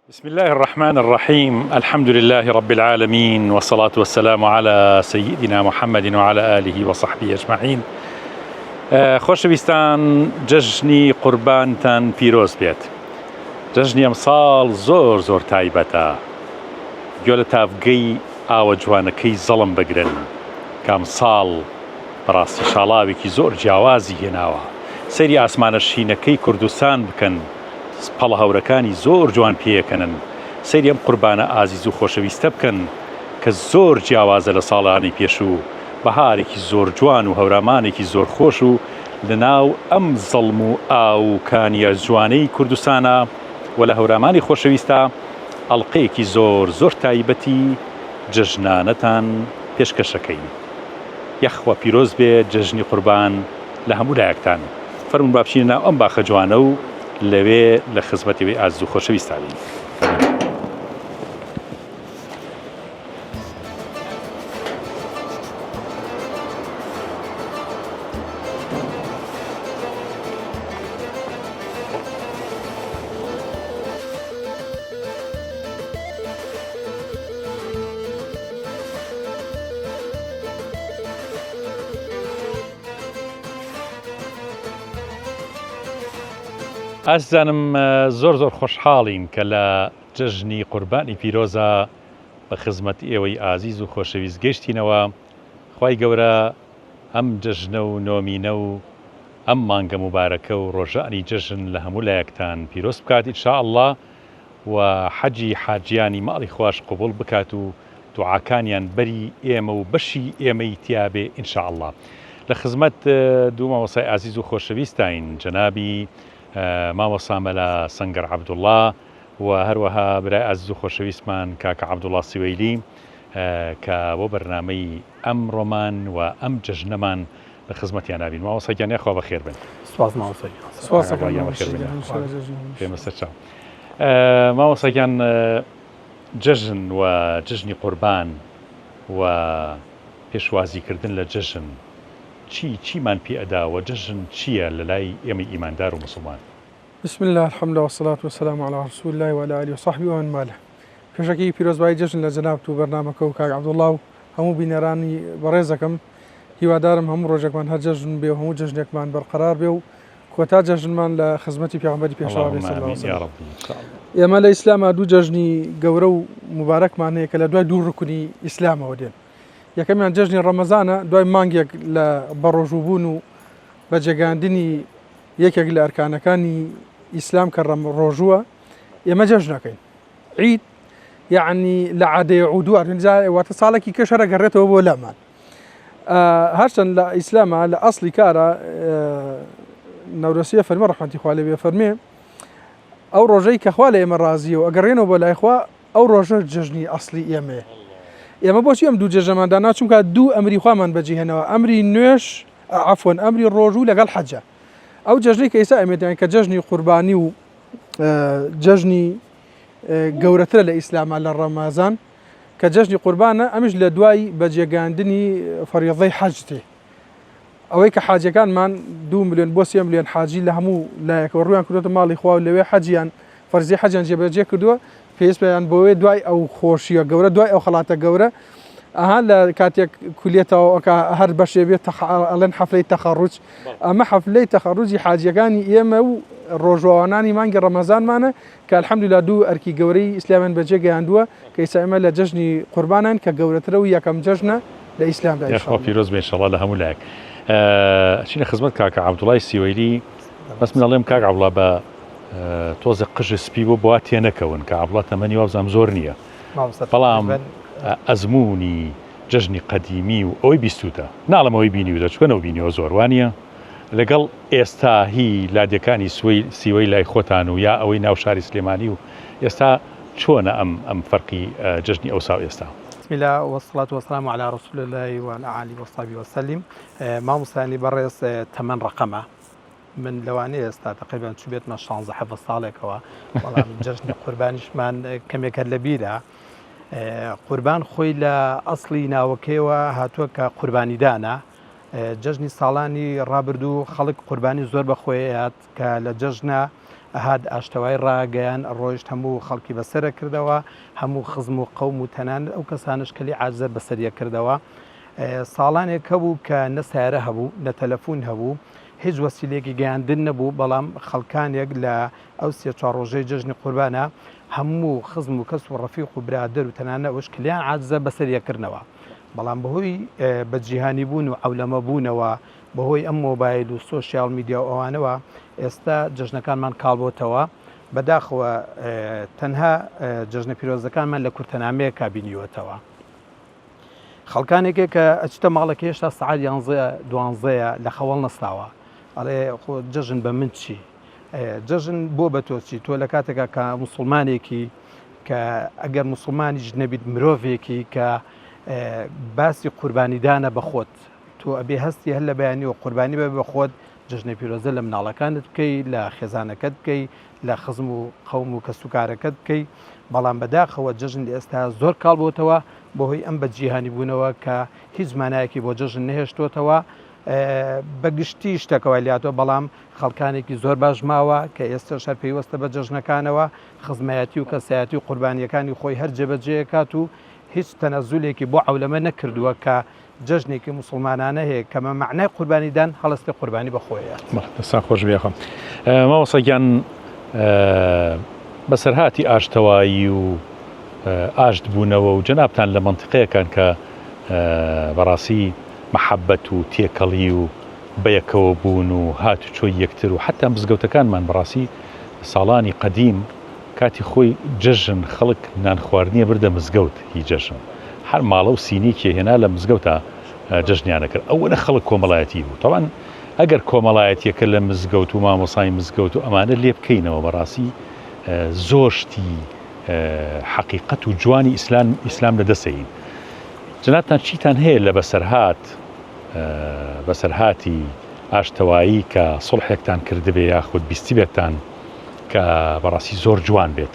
بسم اللە الرحمن الرحیم الحمد للە رب العالمین والصلاة والسلام علی سیدنا محمد وعلی آله وصحبه اجمعین خۆشەویستان جەژنی قوربانتان پیرۆز بێت جەژنی ئەمساڵ زۆر زۆر تایبەتە گوێ لە تاڤگەی ئاوە جوانەکەی زەڵم بگرن کە ئەمساڵ بەڕاستی شاڵاوێکی زۆر جیاوازی هێناوە سەیری ئاسمانە شینەکەی کوردستان بکەن پەڵە هەورەکانی زۆر جوان پێکەنن سەیری ئەم قوربانە ئازیز و خۆشەویستە بکەن کە زۆر جیاوازە لە ساڵانی پێشوو بەهارێکی زۆر جوان و هەورامانێکی زۆر خۆش و لەناو ئەم زەڵم و ئاو و کانیە جوانەی کوردستانا و لە هەورامانی خۆشەویستا ئەڵقەیەکی زۆر زۆر تایبەتی جەژنانەتان پێشکەشەکەین یاخوا پیرۆز بێ جەژنی قوربان لە هەموو لایەکتان. فەرموون با بچینە ناو ئەم باخە جوانە و لەوێ لە خزمەت ئێوەی ئازیز و خۆشەویستا بین. ئازیزانم زۆر زۆر خۆشحاڵین کە لە جەژنی قوربانی پیرۆزە بە خزمەت ئێوەی ئازیز و خۆشەویست گەشتینەوە خوای گەورە ئەم جەژنە و نۆمینە و ئەم مانگە موبارەکە و ڕۆژانی جەژن لە هەموو لایەکتان پیرۆز بکات ان شاء اللە و حەجی حاجیانی ماڵی خواش قبوڵ بکات و دوعاکانیان بەری ئێمە و بەشی ئێمەی تیابێ ان شاء اللە لە خزمەت دوو مامۆستای ئازیز و خۆشەویستاین جەنابی مامۆستا مەلا سەنگەر عەبدوڵا و هەروەها برای ئازیز و خۆشەویستمان کاکە عەبدوڵا سوەیلی کە بۆ بەرنامەی ئەمڕۆمان و ئەم جەژنەمان لە خزمەتیان نابین مامۆستا گیان یاخوا بەخێر بن. سپاس مامۆستا گیان. سپاس گیان بەخێر بن. پێمە سەرچاو. مامۆستا گیان جەژن و جەژنی قوربان و پێشوازیکردن لە جەژن چی چیمان پێ ئەدا و جەژن چییە لە لای ئێمەی ئیماندار و موسڵمان؟ بسم اللە الحمد لله والصلاة والسلام علی رسول اللە وعلی آله وصحبه ومن والاه پێشەکی پیرۆزبایی جەژن لە جەنابت و بەرنامەکە و کاک عەبدوڵڵا و هەموو بینەرانی بەڕێزەکەم هیوادارم هەموو ڕۆژێکمان هەر جەژن بێ و هەموو جەژنێکمان بەرقەرار بێ و کۆتا جەژنمان لە خزمەتی پێغەمبەری پێشەوا بێ صلی اللە علیه وسلم. ئێمە لە ئیسلاما دوو جەژنی گەورە و موبارەکمان هەیە کە لە دوای دوو ڕوکنی ئیسلامەوە دێن یەکەمیان جەژنی ڕەمەزانە دوای مانگێک لە بەڕۆژووبوون و بەجێگەیاندنی یەکێک لە ئەرکانەکانی ئیسلام کە ڕەم ڕۆژووە ئێمە جەژنەکەین عید یعنی لە عادەیە عودوار واتە ساڵێکی کەش هەرە گەڕێتەوە بۆ لامان هەرچەند لە ئیسلامە لە ئەسڵی کارە نەورەسیە فەرمە ڕەحمەتی خوا لێ بێ فەرمێ ئەو ڕۆژەی کە خوا لە ئێمە ڕازیە و ئەگەڕێنەوە بۆ لای خوا ئەو ڕۆژە جەژنی ئەسڵی ئێمەیە ئێمە بۆچی ئەم دوو جەژنەمان دانا چونکە دوو ئەمری خوامان بەجێهێنەوە ئەمری نوێژ عەفوەن ئەمری ڕۆژوو لەگەڵ حەجە ئەو جەژنەی کە ئێستا ئێمە دەیان کە جەژنی قوربانی و جەژنی گەورەترە لە ئیسلامە لە ڕەمەزان کە جەژنی قوربانە ئەمیش لە دوای بەجێگەیاندنی فەریضەی حەج دێ ئەوەی کە حاجەکانمان دو ملیۆن بۆ سێ ملیۆن حاجی لە هەموو لایەکەوە ڕویان کردوتە ماڵی خوا و لەوێ حەجیان فەرزی حەجیان جێبەجێ کردووە پێویست بەیان بۆێ دوای ئەو خۆشیە گەورە دوای ئەو خەڵاتە گەورە ئەها لە کاتێک کولیەتەوە ئەکا هەر بەشێ بێت ئەڵێن حەفلەی تەخەڕوج ئەمە حەفلەی تەخەڕوجی حاجیەکانی ئێمە و ڕۆژوەوانانی مانگی ڕەمەزانمانە کە الحمدللە دوو ئەرکی گەورەی ئیسلامیان بەجێ گەیاندووە کە ئیستا ئێمە لە جەژنی قورباناین کە گەورەترە و یەکەم جەژنە لە ئیسلامدا ان شاء یاخوا اللە. پیرۆز بێ ان شاء اللە لە هەموو لایەک. ئەچینە خزمەت کاکە عەبدوڵای سیوەیلی بەس من ئەڵێم کاک عەبدوڵا بە تۆزێ قژ سپی بۆ بوا تێنەکەون کە عەبدوڵا تەمەنی وابزانم زۆر نییە بەڵام ئەزموونی جەژنی قەدیمی و ئەوەی بیستوتە ناڵم ئەوەی بینیوتە چونکە نەوبینیوە زۆر وانە لەگەڵ ئێستا هی لادێکانی سوەی سیوەی لای خۆتان و یا ئەوەی ناو شاری سلێمانی و ئێستا چۆنە ئەم ئەم فەرقی جەژنی ئەوسا و ئێستا؟ بسم اللە والصلاة والسلام علی رسول اللە وعلی آله وصحبه وسلم مامۆستایانی بەڕێز تەمەن ڕەقەمە من لەوانەیە ئێستا تقریبا چوبێتمە 16 حەڤە ساڵێکەوە بەڵام جەژنی قوربانیشمان کەمێک هەر لەبیرە قوربان خۆی لە ئەسڵی ناوەکەیەوە هاتووە کە قوربانیدانە جەژنی ساڵانی ڕابردوو خەڵک قوربانی زۆر بە خۆیات کە لە جەژنە. ئەهات ئاشتەوای ڕاگەیان ڕۆیشت هەموو خەڵکی بەسەرە کردەوە هەموو خزم و قەوم و تەنانەت ئەو کەسانەش کە لێی عاجزە بەسەریە کردەوە. ساڵانێک هەبوو کە نە سەیارە هەبوو نە تەلەفون هەبوو هیچ وەسیلەیەکی گەیاندن نەبوو بەڵام خەڵکانێک لە ئەو سێ چوار ڕۆژەی جەژنی قوربانە هەموو خزم و کەس و ڕەفیق و برادەر و تەنانەت ئەوەش کە لێیان عاجزە بەسەریە کردنەوە بەڵام بەهۆی بە جیهانی بوون و عەولەمە بوونەوە بەهۆی ئەم مۆبایل و سۆشیال میدیا و ئەوانەوە ئێستا جەژنەکانمان کاڵ بۆتەوە بەداخەوە تەنها جەژنە پیرۆزەکانمان لە کورتەنامەیەکا بینیوەتەوە. خەڵکانێکێ کە ئەچتە ماڵەکە هێشتا سەعات یانزە دوانزەیە لە خەوەڵ نەستاوە ئەڵێ خۆ جەژن بە من چی جەژن بۆ بە تۆ چی تۆ لە کاتێکا کە مسلمانێکی کە ئەگەر مسلمانیش نەبیت مرۆڤێکی کە باسی قوربانیدانە بە خۆت تۆ ئەبێ هەستی هەر لە بەیانیەوە قوربانی بە بە خۆت جەژنە پیرۆزە لە مناڵەکانت بکەی لە خێزانەکەت بکەی لە خزم و قەوم و کەسوکارەکەت بکەی، بەڵام بەداخەوە جەژن لە ئێستا زۆر کاڵ بۆتەوە بەهۆی ئەم بە جیهانی بوونەوە کە هیچ مانایەکی بۆ جەژن نەهێشتۆتەوە بە گشتی شتەکە وای لاتەوە بەڵام خەڵکانێکی زۆر باش ماوە کە ئێستاش هەر پەیوەستە بە جەژنەکانەوە خزمایەتی و کەسایەتی و قوربانیەکانی خۆی هەر جێبەجێکات و هیچ تەنەزولێکی بۆ عەولەمە نەکردووە کە جەژنێکی موسڵمانانە هەیە کە بە مەعنای قوربانیدان هەڵستێ قوربانی بە خۆیە. بەڵێ دەستان خۆش بێ یاخوا. مامۆستا گیان بەسەرهاتی ئاشتەوایی و ئاشت بوونەوە و جەنابتان لە مەنتیقەیەکان کە بەڕاستی مەحەبەت و تێکەڵی و بەیەکەوە بوون و هاتوچۆی یەکتر و حەتا مزگەوتەکانمان بەڕاستی ساڵانی قەدیم کاتی خۆی جەژن خەڵک نان خواردنی ئەبردە مزگەوت هی جەژن هەر ماڵە و سینیەکی ئەهێنا لە مزگەوتا جەژنیان ئەکرد ئەوەنە خەڵک کۆمەڵایەتی بوو تەبعەن ئەگەر کۆمەڵایەتیەکە لە مزگەوت و مامۆسای مزگەوت و ئەمانە لێ بکەینەوە بەڕاستی زۆر شتی حەقیقەت و جوانی ئیسلام ئیسلام لە دەسەین جنابتان چیتان هەیە لە بەسەرهات بەسەرهاتی ئاشتەوایی کە سڵحێکتان کردبێ یاخود بیستبێتان کە بەڕاستی زۆر جوان بێت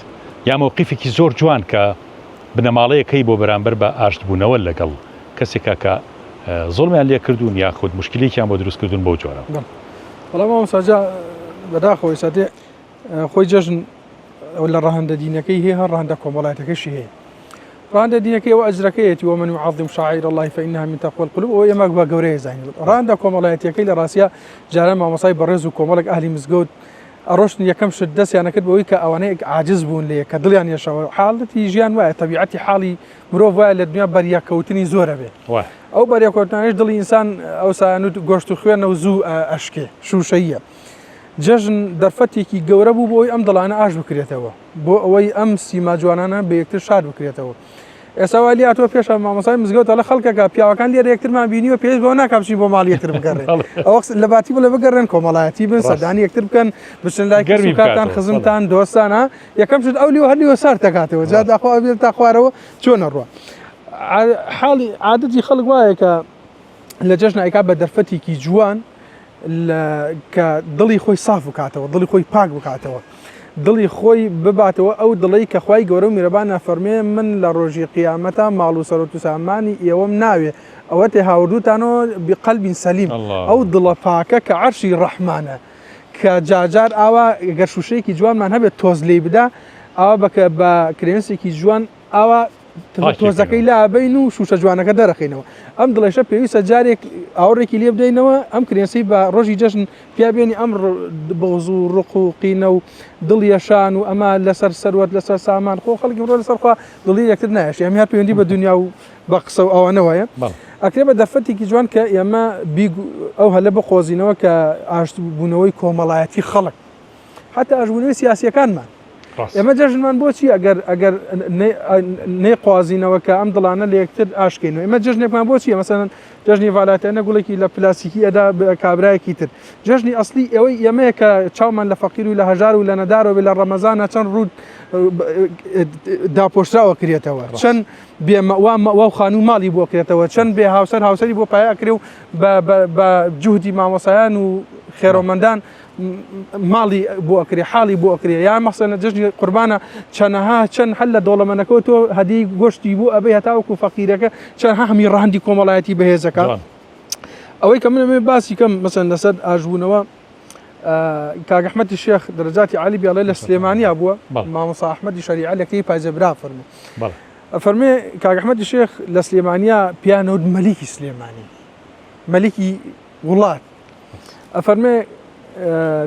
یا مەوقیفێکی زۆر جوان کە بنەماڵەیەک هەی بۆ بەرامبەر بە ئاشتبوونەوە لەگەڵ کەسێکا کە زوڵمیان لێ کردوون یاخود مشکلێکیان بۆ دروست کردوون بەو جۆرە. بەڵام مامۆستا جا بەداخەوە ئێستا دێ خۆی جەژن لە ڕەهەندە دینەکەی هەیە هەر ڕەهەندە کۆمەڵایەتەکەشی هەیە ڕەهەندە دینەکەی ئەوە ئەجرەکەیەتی ومن يعظم شعائر الله فإنها من تقوى القلوب ئەوە ئێمە بە گەورەیە زانین ڕەهەندە کۆمەڵایەتیەکەی لە ڕاستیا جاران مامۆسای بەڕێز و کۆمەڵێک ئەهلی مزگەوت ئەڕۆشتن یەکەم شت دەستیان ئەکرد بەوەی کە ئەوانەی عاجز بوون لێ کە دڵیان یەشەوە حاڵەتی ژیان وایە تەبیعەتی حاڵی مرۆڤ وایە لە دنیا بەریەکەوتنی زۆرە بێ ئەو بەریەکەوتنانەش دڵی ئینسان ئەو سایانوت گۆشت و خوێنە و زوو ئەشکێ شوشەیە جەژن دەرفەتێکی گەورە بوو بۆ ئەوەی ئەم دڵانە ئاش بکرێتەوە بۆ ئەوەی ئەم سیما جوانانە بە یەکتر شاد بکرێتەوە. ئێستا وا لێهاتووە پێش مامۆستای مزگەوت ئەڵێ خەڵکەکە پیاوەکان لێرە یەکترمان بینیوە پێویست بەوە ناکا بچین بۆ ماڵی یەکتر بگەڕێن ئەوە لە باتی بڵێ بگەڕێن کۆمەڵایەتی بن سەردانی یەکتر بکەن بچن لای گەرمی کەسوکارتان بکاتەوە. خزمتان دۆستان ها یەکەم شت ئەو لیوە هەر لیوە سارد دەکاتەوە جا داخۆ ئەبێت تا خوارەوە چۆن ئەڕوا حاڵی عادەتی خەڵک وایە کە لە جەژن ئەیکا بە دەرفەتێکی جوان لە کە دڵی خۆی ساف بکاتەوە دڵی خۆی پاک بکاتەوە دڵی خۆی بباتەوە ئەو دڵەی کە خوای گەورە و میرەبان ئەفەرموێ من لە ڕۆژی قیامەتا ماڵ و سەروەت و سامانی ئێوەم ناوێ ئەوە تێ هاوردووتانەوە بقلب سلیم ئەو دڵە پاکە کە عەرشی ڕەحمانە کە جاجار ئاوا گەر شوشەیەکی جوانمان هەبێت تۆز لێی بدا ئاوا بە بە کرێنسێکی جوان ئاوا تۆزەکەی لابەین و شوشە جوانەکە دەرەخینەوە ئەم دڵێشە پێویستە جارێک ئاوڕێکی لێ بدەینەوە ئەم کرێنسی بە ڕۆژی جەژن پیابێنی ئەم بغز و ڕق و قینە و دڵ یەشان و ئەمە لەسەر سەروەت لەسەر سامان خۆ خەڵکی ڕۆ لەسەر خوا دڵی یەکتر نایشی ئەم هەر پەیوەندی بە دنیا و بە قسە و ئەوانەوەیە ئەکرێ بە دەرفەتێکی جوان کە ئێمە ئەو هەلە بقۆزینەوە کە ئاشتبوونەوەی کۆمەڵایەتی خەڵک حتا ئەژمونەوەی سیاسیەکانمان ئێمە جەژنمان بۆچی ئەگەر ئەگەر نەیقوازینەوە کە ئەم دڵانە لە یەکتر ئاشکەینەوە ئێمە جەژنێکمان بۆچی مەسەن جەژنی ڤالاتێنە گوڵێکی لە پلاستیکی ئەدا کابرایەکی تر جەژنی ئەسلی ئەوەی ئێمەیە کە چاومان لە فەقیر و لە هەژار و لە نەدارەوە لە ڕەمەزانە چەند ڕوو داپۆشراوە کرێتەوە چەند بێ مەوا مەوا و خانوو ماڵی بۆ کرێتەوە چەند بێ هاوسەر هاوسەری بۆ پایە کرێ و بە جوهدی مامۆسایان و خێرۆمەندان ماڵی بۆ ئەکرێ حاڵی بۆ ئەکرێ یا مەسەنە جەژنی قوربانە چەنەها چەند هەل لە دەوڵەمەنەکەەوە تۆ هەدی گۆشتی بۆ ئەبەی هەتاوەکو فەقیرەکە چەند هەمی ڕەهەندی کۆمەڵایەتی بەهێزەکە ئەوەی کە منەمێ باسی کەم مەسەن لەسەر ئاژبوونەوە. کاک ئەحمەدی شێخ دەرەجاتی عالی بێ ئەڵێ لە سلێمانیا بووە مامۆستا ئەحمەدی شەریعە لە کتێبی پایزە برا فەرموو ئەفەرمێ کاک ئەحمەدی شێخ لە سلێمانیا پیانەوت مەلیکی سلێمانی مەلیکی وڵات ئەفەرمێ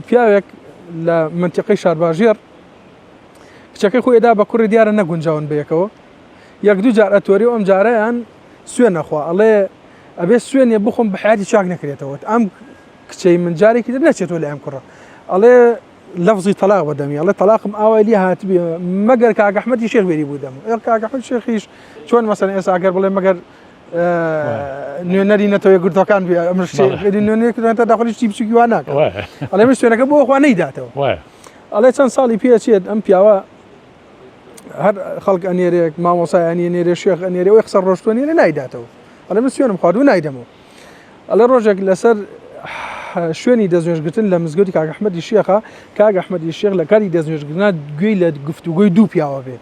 پیاوێک لە منتیقەی شارباژێڕ کچەکەی خۆی ئەدا بە کوڕی دیارە نەگونجاون بەیەکەوە یەک دوو جار ئەتۆری و ئەم جارەیان سوێن نەخوا ئەڵێ ئەبێ سوێنێ بخۆم بە حیاتی چاک نەکرێتەوە ئەم کچەی من جارێکی تر نەچێتەوە لای ئەم کوڕە ئەڵێ لەفزی تەلاق بە دەمی ئەڵێ تەلاقم ئاوای لێ هاتبێ مەگەر کاک ئەحمەدی شێخ بێری بوو دەم ئێ کاک ئەحمەد شێخیش چۆن مەسەن ئێستا ئەگەر بڵێ مەگەر نوێنەری نەتەوە یەکگرتووەکان بێ ئەم نوێنەری تا داخلی شتی بچووکی وا ناکە ئەڵێ من سوێنەکە بۆ خوا نەیداتەوە ئەڵێ چەند ساڵی پێچێت ئەم پیاوە هەر خەڵک ئەنێرێک مامۆسای ئەنێرێ شێخ ئەنێرێ ئەوی قسە ڕۆشتوە نێرێ نایداتەوە ئەڵێ من سوێنم خواردوو نایدەمەوە ئەڵێ ڕۆژێک لەسەر شوێنی دەستنوێژگرتن لە مزگەوتی کاک ئەحمەدی شێخە کاک ئەحمەدی شێخ لە کاتی دەستنوێژگرتنا گوێی لە گفتوگۆی دوو پیاوە بێ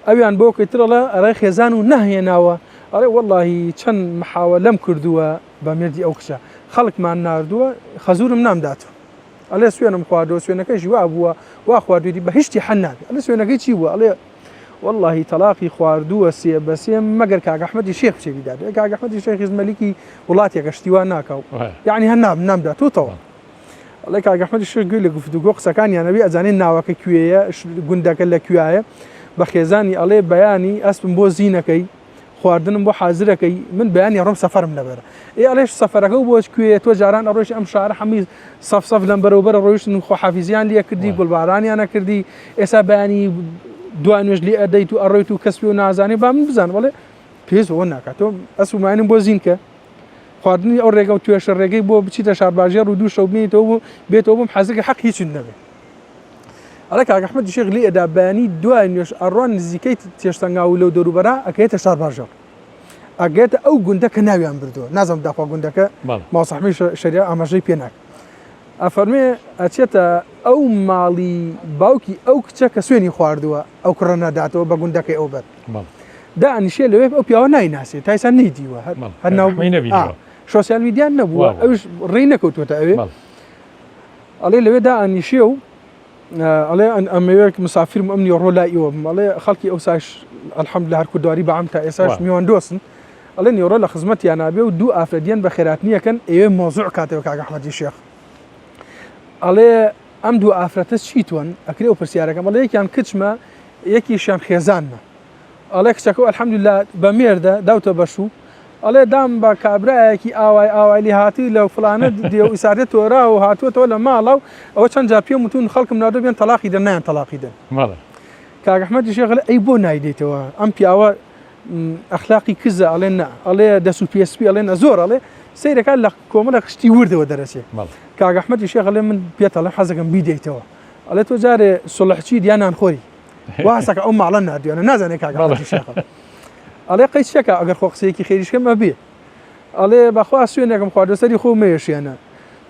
ئەویان بۆ کەی ترەڵە ئەرای خێزان و نەهێناوە ئەڵێ وەڵاهی چەند محاوەلەم کردووە بە مێردی ئەو کچە خەڵکمان ناردووە خەزورم نامداتەوە ئەڵێ سوێنم خواردووە سوێنەکەیشی وا بووە وا خواردوێتی بە هیچ شتی حەل نابێ ئەڵێ سوێنەکەی چی بووە ئەڵێ واللهی تەلاقی خواردووە سێ بە سێ مەگەر کاک ئەحمەدی شێخ بچێ بیدات ئێ کاک ئەحمەدی شێخیش مەلیکی وڵاتێکە شتی وا ناکا و یعنی هەر نام نامدا تۆ تەواو ئەڵێ کاک ئەحمەدی شێخ گوێی لە گفتوگۆ قسەکانیان ئەبێ ئەزانێ ناوەکە کوێیە گوندەکە لە کوێیە بە خێزانی ئەڵێ بەیانی ئەسپم بۆ زینەکەی خواردنم بۆ حازرەکەی من بەیانی ئەڕۆم سەفەرم لەبەرە ئێ ئەڵێش سەفەرەکە و بۆ کوێیە تۆ جاران ئەڕۆیش ئەم شارە حەمی سەف سەف لەم بەرەو بەرە ڕۆیشتن و خواحافیزیان لێ کردی گوڵبارانیان ئەکردی ئێستا بەیانی دوا نوێژ لێ ئەدەیت و ئەڕۆیت و کەس پێ و نازانێ با من بزانم بەڵێ پێست بەوە ناکات تۆ ئەس و ماینم بۆ زینکە خواردنی ئەو ڕێگە و توێشە ڕێگەی بۆ بچیتە شارباژێڕ و دوو شەو بمێنیتەوە بۆ بێتەوە بۆم حەزەکە حەق هیچت نەبێ ئەڵێ کاک ئەحمەدی شێخ لێ ئەدا بەیانی دوای نوێژ ئەڕوا نزیکەی تێشتەنگاو و لەو دەوروبەرە ئەکەوێتە شارباژێڕ ئەگەێتە ئەو گوندە کە ناویان بردووە نازانم داخوا گوندەکە مامۆستا ئەحمەدی شەریعە ئاماژەی پێ ناکە ئەفەرمێ ئەچێتە ئەو ماڵی باوکی ئەو کچە کە سوێنی خواردووە ئەو کوڕە ناداتەوە بە گوندەکەی ئەو بەر دانیشێ لەوێ ئەو پیاوە نایناسێ تایسان نەیدیوە هەر ناو social media نەبووە ئەوش ڕێی نەکەوتووەتە ئەوێ ئەڵێ لەوێ دائەنیشێ و ئەڵێ ئەمەوێت مسافرم ئەم نیوەڕۆ لای ئێوە بم ئەڵێ خەڵکی ئەوساش الحمدلله هەر کوردواری بەعام تا ئێساش میوان دۆستن ئەڵێ نیوەڕۆ لە خزمەتیان نابێ و دوو ئافرەت بە خێراتنیەکەن ئەوێ مۆزوع کاتەوە کاک ئەحمەدی شێخ ئەڵێ ئەم دوو ئافرەتە چی تۆن ئەکرێ و پرسیارەکەم ئەڵێ یەکیان کچمە یەکیشیان خێزانمە ئەڵێ کچەکە الحمدللە بە مێردە داوتە بە شوو ئەڵێ دام بە کابرایەکی ئاوای ئاوای لێ هاتووی لە فلانە دێ و ئیسارێ تۆرا و هاتووەتەوە لە ماڵە و ئەوە چەند جار پێم وتون خەڵکم ناردووە بێن تەلاقی دەن نایان تەلاقی دەن کاک ئەحمەدی شێخ ئەڵێ ئەی بۆ نایدەیتەوە ئەم پیاوە ئەخلاقی کزە ئەڵێ نا ئەڵێ دەست و پێسپی ئەڵێ نە زۆر ئەڵێ سەیرەکە لە کۆمەڵە شتی وردەوە دەرەچێ کاک ئەحمەدی شێخ ئەڵێ من پێت ئەڵێم حەزەکەم بیدەیتەوە ئەڵێ تۆ جارێ سوڵحچیت یا نانخۆری واسەکە ئەو ماڵە ناردویانە نازانێ کاک ئەحمەدی شێخە ئەڵێ قەی چەکە ئەگەر خۆ قسەیەکی خێریشکەم ئەبێ ئەڵێ بەخوا سوێنێکم خواردوە سەری خۆ مەیەشێنە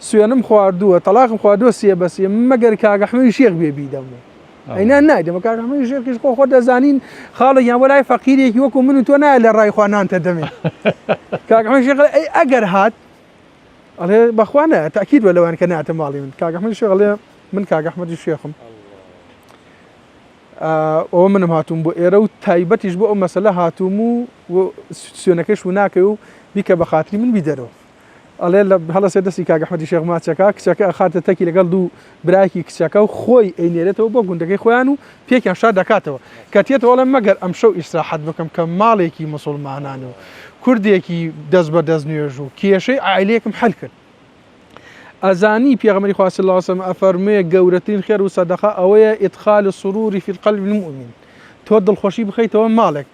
سوێنم خواردووە تەلاقم خواردووە سێ بەسێ مەگەر کاک ئەحمەدی شێخ بێ بیدەم ئەینا نایدەمە کاک ئەحمەدی شێخیش خۆ خۆ دەزانین خاڵێکیان بۆ لای فەقیرێکی وەکو من و تۆ نایە لە ڕای خوا نانتە دەمێ کاک ئەحمەدی شێخ ئەی ئەگەر هات ئەڵێ بەخوا نایە تاکید بە لەوان کە ناتە ماڵی من کاک ئەحمەدی شێخ ئەڵێ من کاک ئەحمەدی شێخم ئەوە منم هاتووم بۆ ئێرە و تایبەتیش بۆ ئەو مەسەلە هاتووم و سوێنەکەش و ناکەی و بیکە بە خاتری من بیدەرەوە ئەڵێ لە هەڵەسێ دەستی کاک ئەحمەدی شێخ ماچەکە کچەکە ئەخاتە تەکی لەگەڵ دوو براکی کچەکە و خۆی ئەینێرێتەوە بۆ گوندەکەی خۆیان و پێکیان شاد دەکاتەوە کە تێتەوە ئەڵێ مەگەر ئەمشەو ئیسراحەت بکەم کە ماڵێکی موسڵمانان و کوردێکی دەست بە دەست نوێژ و کێشەی عایلەیەکم حەل کرد. ئەزانی پێغەمبەری خوا صلی اللە علیە وسلم ئەفەرموێ گەورەترین خێر و سەدەقە ئەوەیە ادخال السرور فی القلب المؤمن تۆ دڵخۆشی بخەیتەوە ماڵێک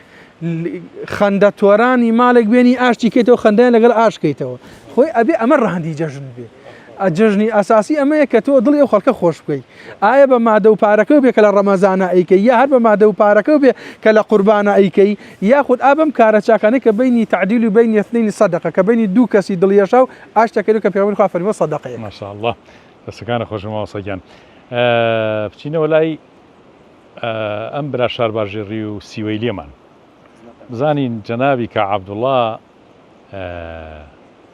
خەندە تۆرانی ماڵێک بێنی ئاشتی کەیتەوە خەندەیان لەگەڵ ئاش کەیتەوە خۆی ئەبێ ئەمە ڕەهەندی جەژن بێ جەژنی ئەساسی ئەمەیە کە تۆ دڵی ئەو خەڵکە خۆش بکەی ئایا بە مادە و پارەکە بێ کە لە ڕەمەزانە ئەیکەی یا هەر بە مادە و پارەکە بێ کە لە قوربانە ئەیکەی یاخود ئا بەم کارە چاکانەی کە بەینی تعدیل و بەینی اثنین صدقە کە بەینی دوو کەسی دڵیەشاو ئاشت دەکەی کە پێغەمبەری خوا فەرمووە سەدەقەیەک. ما شاء اللە دەستەکانت خۆش بێ مامۆستا گیان بچینەوە لای ئەم برا شارباژێڕی و سیوەیلیەمان بزانین جەنابی کا عەبدوڵا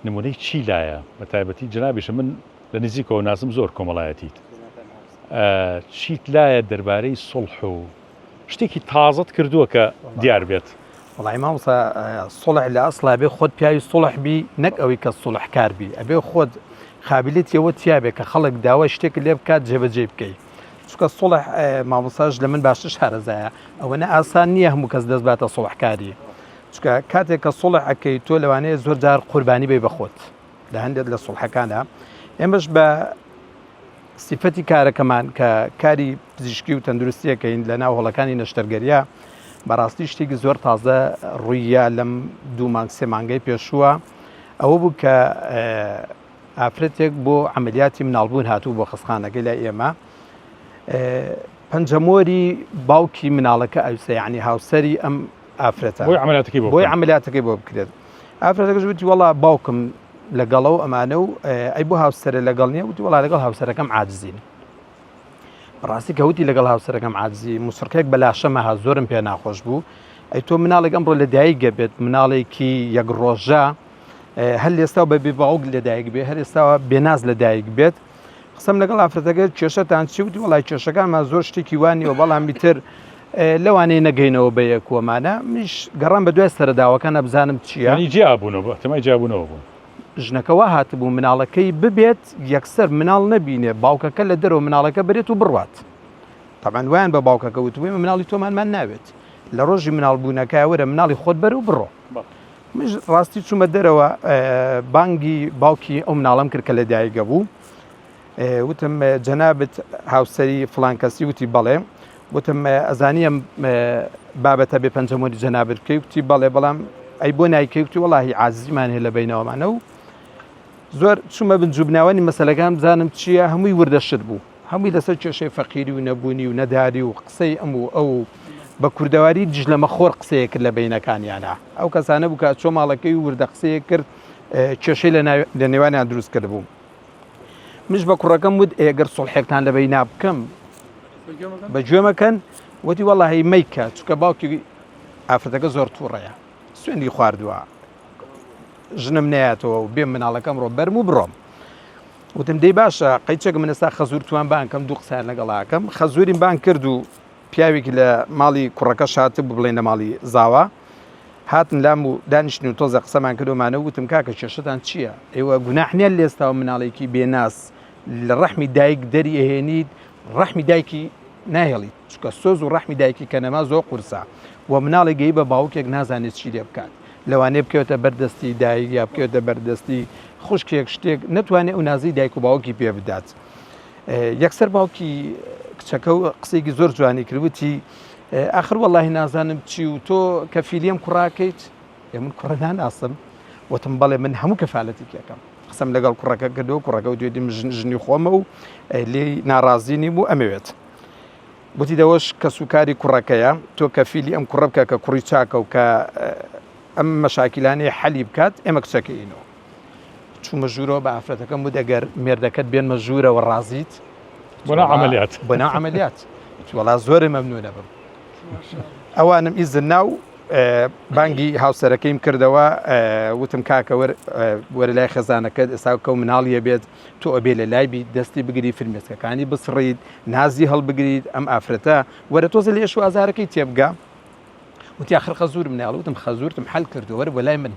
نمونەی چی لایە بە تایبەتی جەنابیشە من. لە نزیکەوە ناسم زۆر کۆمەڵایەتیت چیت لایە دەربارەی سوڵح و شتێکی تازەت کردووە کە دیار بێت؟ وەڵی مامۆستا سوڵح لە ئەسڵا بێ خۆت پیاوی سوڵح بی نەک ئەوەی کە سوڵحکار بی ئەبێ خۆت قابلیەتی ئەوە تیابێ کە خەڵک داوای شتێکت لێ بکات جێبەجێی بکەی چونکە سوڵح مامۆستاش لە من باشتر شارەزایە ئەوەنە ئاسان نییە هەموو کەس دەست باتە سوڵحکاری چونکە کاتێک کە سوڵح ئەکەی تۆ لەوانەیە زۆر جار قوربانی بی بە خۆت لە هەندێک لە سوڵحەکانە ئێمەش بە سیفەتی کارەکەمان کە کاری پزیشکی و تەندروستیەکەین لە ناو هۆڵەکانی نەشتەرگەریە بەڕاستی شتێکی زۆر تازە ڕوویە لەم دوو مانگ سێ مانگەی پێشووە ئەوە بوو کە ئافرەتێک بۆ عملیاتی مناڵبوون هاتوو بۆ خەستخانەکەی لای ئێمە پەنجەمۆری باوکی مناڵەکە ئەوسە یعنی هاوسەری ئەم ئافرەتە بۆی عملیاتەکەی بۆ بۆی عملیاتەکەی بۆ بکرێت ئافرەتەکەش وتی وەڵا باوکم لەگەڵە و ئەمانە و ئەی بۆ هاوسەرە لەگەڵ نییە وتی وەڵا لەگەڵ هاوسەرەکەم عاجزین بەڕاستی کە وتی لەگەڵ هاوسەرەکەم عاجزی موسڕکێک بە لاشەمە ها زۆرم پێ ناخۆش بوو ئەی تۆ مناڵێک ئەمڕۆ لە دایک گەبێت مناڵێکی یەک ڕۆژە هەر لێستا بە بێ باوک لەدایک بێ هەر ئێستاوە بێناز لەدایک بێت قسەم لەگەڵ ئافرەتەکە کێشەتان چی وتی وڵای کێشەکانمان زۆر شتێکی وانیەوە بەڵام میتر لەوانەیە نەگەینەوە بە یەکوەمانە منیش گەڕام بە دوای سەرەداوەکانە بزانم چییە یانی جیابوونەوە تەمای جیابوونەوە بوون ژنەکە وا هاتبوو مناڵەکەی ببێت یەکسەر مناڵ نەبینێ باوکەکە لە دەرەوە مناڵەکە برێت و بڕوات تەبعەن وایان بە باوکەکە وتبوو ئێمە مناڵی تۆمانمان ناوێت لە ڕۆژی مناڵبوونەکە وەرە مناڵی خۆت بەر و بڕۆ منش ڕاستی چوومە دەرەوە بانگی باوکی ئەو مناڵم کرد کە لە دایکە بوو وتم جەنابت هاوسەری فڵان کەسی وتی بەڵێ وتم ئەزانی ئەم بابەتە بێ پەنجەمۆری جەنابت بکەی وتی بەڵێ بەڵام ئەی بۆ نایکەی وتی وەڵاهی عازیمان هەیە لە بینەوەمانە و زۆر چوومە بن جوبناوەنی مەسەلەکان بزانم چییە هەمووی وردە شت بوو هەمووی لەسەر کێشەی فەقیری و نەبوونی و نەداری و قسەی ئەم و ئەو بە کوردەواری دژ لەمە خۆر قسەیە کرد لە بینەکانیانە ئەو کەسانە بوو کە چۆ ماڵەکەی و وردە قسەیە کرد کێشەی لە نێوانیان دروست کرد بوو منش بە کوڕەکەم وت ئێگەر سڵحێکتان لە بەینا بکەم بە گوێمەکەن وتی وەڵی مەیکە چکە باوکی ئافرەتەکە زۆر تووڕەیە سوێندی خواردووە ژنم نایەتەوە و بێ مناڵەکەم ڕۆ بەرم و بڕۆم وتم دەی باشە قەیچێک من ئێستا خەزور توان بانکەم دوو قسەیان لەگەڵاکەم خەزوریم بان کرد و پیاوێکی لە ماڵی کوڕەکە شات بوو بڵێن لە ماڵی زاوا هاتن لام و دانیشتن و تۆزە قسەمان کرد و مانە وتم کاکە کێشەتان چییە؟ ئێوە گوناح نییە لێستاوە مناڵێکی بێناز لە ڕەحمی دایک دەری ئەهێنیت ڕەحمی دایکی ناهێڵیت چونکە سۆز و ڕەحمی دایکی کە نەما زۆر قورسە و مناڵێک گەی بە باوکێک نازانێت چی لێ بکات لەوانەیە بکەوێتە بەردەستی دایک یا بکەوێتە بەردەستی خوشکێک شتێک نەتوانێت ئەو نازی دایک و باوکی پێ بدات یەکسەر باوکی کچەکە و قسەیەکی زۆر جوانی کرد وتی ئاخر وەڵاهی نازانم چی و تۆ کەفیلی ئەم کوڕاکەیت ئێ من کوڕە ناناسم وتم بەڵێ من هەموو کەفالەتی پێکەم قسەم لەگەڵ کوڕەکە کردو کوڕەکە و دوێدیم ژن ژنی خۆمە و لێی ناڕازی نیم و ئەمەوێت گوتی دەوەش کەسوکاری کوڕەکەیە تۆ کەفیلی ئەم کوڕە بکە کە کوڕی چاکە و کە ئەم مەشاکیلانەی حەلی بکات ئێمە کچەکەینەوە چوومە ژوورەوە بە ئافرەتەکەم وت ئەگەر مێردەکەت بێنمە ژوورەوە ڕازیت؟ بۆ ناو عەمەلیات. بۆ ناو عەمەلیات. وەڵا زۆر مەمنونە بم. ئەوانم ئیزن ناو بانگی هاوسەرەکەیم کردەوە وتم کاکە وەرە لای خێزانەکەت ئێستا کەو مناڵیە بێت تۆ ئەبێ لە لای بیت دەستی بگری فرمێسکەکانی بسڕیت نازی هەڵبگریت ئەم ئافرەتە وەرە تۆزە لە ئێش و ئازارەکەی تێبگە وتی ئاخر خەزورم ناڵ وتم خەزورتم حەل کردو وەرە بۆ لای من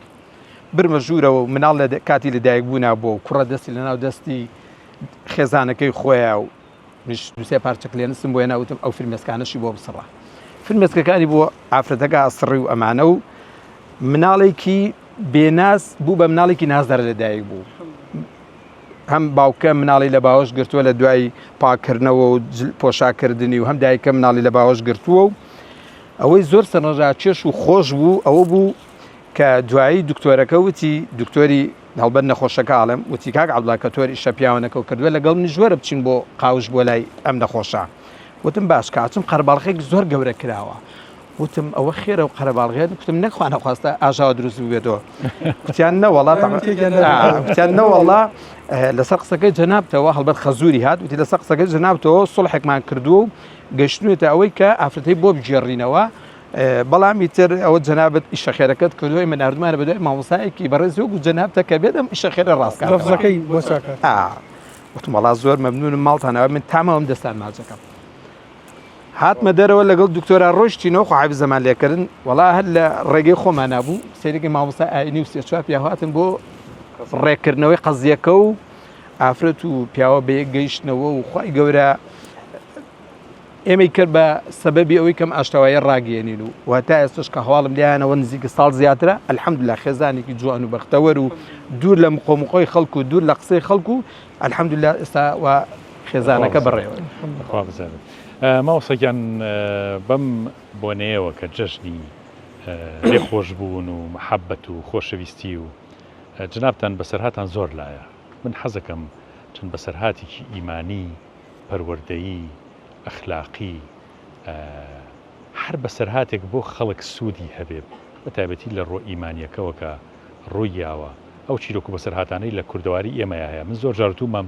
برمە ژوورەوە و مناڵ لە کاتی لە دایک بوونا بۆ و کوڕە دەستی لەناو دەستی خێزانەکەی خۆیان و منیش دوسێ پارچە کلێنسم بۆ هێنا وتم ئەو فرمێسکانەشی بۆ بسڕە فرمێسکەکانی بۆ ئافرەتەکە ئەسڕی و ئەمانە و مناڵێکی بێناز بوو بە مناڵێکی نازدار لە دایک بوو هەم باوکە مناڵی لە باوەش گرتووە لە دوای پاکردنەوە و پۆشاکردنی و هەم دایکە مناڵی لە باوەش گرتووە و ئەوەی زۆر سەرنجڕاکێش و خۆش بوو ئەوە بوو کە دوایی دکتۆرەکە وتی دکتۆری هەڵبەت نەخۆشەکە ئاڵێم وتی کاک عەبدوڵا کە تۆر ئیشە پیاوەنەکەو کردووە لەگەڵ منیش وەرە بچین بۆ قاوش بۆ لای ئەم نەخۆشە وتم باش کاچم قەرباڵغێک زۆر گەورە کراوە وتم ئەوە خێرە و قەرەباڵغێ کوتم نەخوا نەخواستە ئاژاوە دروست ببێتەوە کوتیان نەوەڵا کوتیان نەوەڵا لەسەر قسەکەی جەنابتەوە هەڵبەت خەزوری هات وتی لەسەر قسەکەی جەنابتەوە سڵحێکمان کردووە و گەشتوێتە ئەوەی کە ئافرەتەی بۆ بگێڕینەوە بەڵام ئیتر ئەوە جەنابت ئیشە خێرەکەت کردووە ئێمە ناردومانە بەدوای مامۆستایەکی بەڕێز وەکو جەنابتە کە بێت ئەم ئیشە خێرە ڕاست کاتەوە. لەفزەکەی بۆ چاکات. ئا. وتم وەڵا زۆر مەمنونم ماڵتان ئەوە من تامەوەم دەستان ماچەکەم هاتمە دەرەوە لەگەڵ دکتۆرا ڕۆشتینەوە خۆ حەبی زەمان لێکردن وەڵا هەر لە ڕێگەی خۆمانە بوو سەیرێکی مامۆستا ئاینی و سێ چوار پیاو هاتن بۆ ڕێککردنەوەی قەزیەکە و ئافرەت و پیاوە بە یەک گەیشتنەوە و خی گەورە ئێمەی کرد بە سەبەبی ئەوەی کەم ئاشتەوایە ڕاگەیەنین و و تا ئێستش کە هەواڵم لیانەوە نزیک ساڵ زیاترە الحمدلله خێزانێکی جوان و بەختەوەر و دوور لە مقۆمقۆی خەڵک و دوور لە قسەی خەڵک و الحمدلله ئێستا و خێزانەکە بەڕێوە. خوا بزانێت. مامۆستا گیان بەم بۆنەیەوە کە جەژنی لێخۆشبوون و محەبەت و خۆشەویستی و جنابتان بەسەرهاتان زۆر لایە من حەزەکەم چەند بەسەرهاتێکی ئیمانی پەروەردەیی ئەخلاقی هەر بەسەرهاتێک بۆ خەڵک سوودی هەبێ بە تایبەتی لە ڕووە ئیمانیەکەوە کە ڕووی یاوە ئەو چیرۆک و بەسەرهاتانەی لە کوردەواری ئێمەیا هەیە من زۆر جار وتومە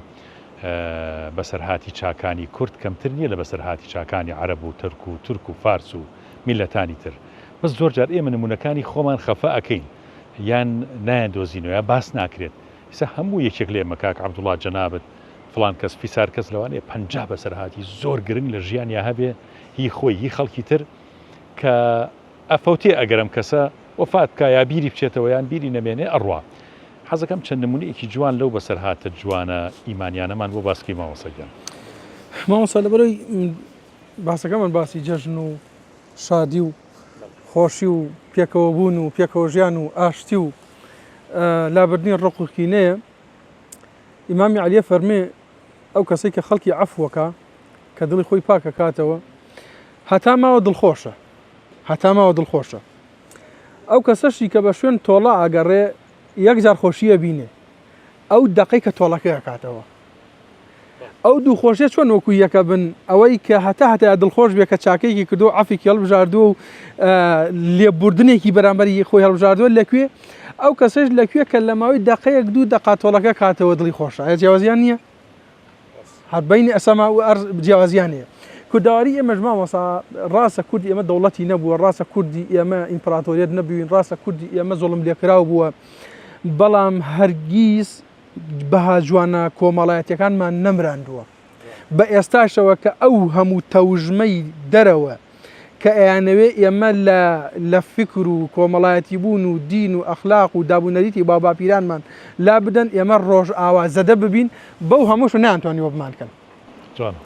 بەسەرهاتی چاکانی کورد کەمتر نییە لە بەسەرهاتی چاکانی عەرەب و تەرک و تورک و فارس و میللەتانی تر بەس زۆر جار ئێمە نمونەکانی خۆمان خەفە ئەکەین یان نایاندۆزینەوە یا باس ناکرێت ئیستا هەموو یەکێک لە ئێمە کاک عەبدوڵا جەنابت فڵان کەس فیسار کەس لەوانەیە 50 بەسەرهاتی زۆر گرنگ لە ژیانیا هەبێ هی خۆی هی خەڵکی تر کە ئەفەوتێ ئەگەر ئەم کەسە وەفات بکا یا بیری بچێتەوە یان بیری نەمێنێ ئەڕوا. حەزەکەم چەند نمونەیەکی جوان لەو بەسەرهاتە جوانە ئیمانیانەمان بۆ باس بکەی مامۆستا گیان. مامۆستا لەبەرئەوەی باسەکەمان باسی جەژن و شادی و خۆشی و پێکەوە بوون و پێکەوە ژیان و ئاشتی و لابردنی ڕق و کینەیە ئیمامی عەلیە فەرمێ ئەو کەسەی کە خەڵکی عەفوەکە کە دڵی خۆی پاکەکاتەوە هەتا ماوە دڵخۆشە هەتا ماوە دڵخۆشە ئەو کەسەشی کە بە شوێن تۆڵە ئەگەڕێ یەکجار خۆشی ئەبینێ ئەو دەقەی کە تۆڵەکەی ئەکاتەوە ئەو دوو خۆشیە چۆن وەکو یەکە بن ئەوەی کە هەتا هەتا دڵخۆش بێ کە چاکەیەکی کردو عەفێکی هەڵبژاردووە و لێبوردنێکی بەرامبەری خۆی هەڵبژاردووە لەکوێ ئەو کەسەش لەکوێ کە لە ماوەی دەقەیەک دوو دەقا تۆڵەکە کاتەوە دڵی خۆشە ئایا جیاوازیان نییە؟ هەر بەینی ئەسەما و ئەرز جیاوازیان هەیە. کوردەواری ئێمەش مامۆسا ڕاستە کوردی ئێمە دەوڵەتی نەبووە، ڕاستە کوردی ئێمە ئیمپراتۆریەت نەبووین، ڕاستە کوردی ئێمە زوڵم لێکراو بووە، بەڵام هەرگیز بەها جوانە کۆمەڵایەتیەکانمان نەمراندووە. بە ئێستاشەوە کە ئەو هەموو تەوژمەی دەرەوە کە ئەیانەوێ ئێمە لە لە فکر و کۆمەڵایەتی بوون و دین و ئەخلاق و داب و نەریتی باوباپیرانمان لا بدەن ئێمە ڕۆژئاوا زەدە ببین بەو هەمووش نەیانتوانیوە بمانکەن. جوانە.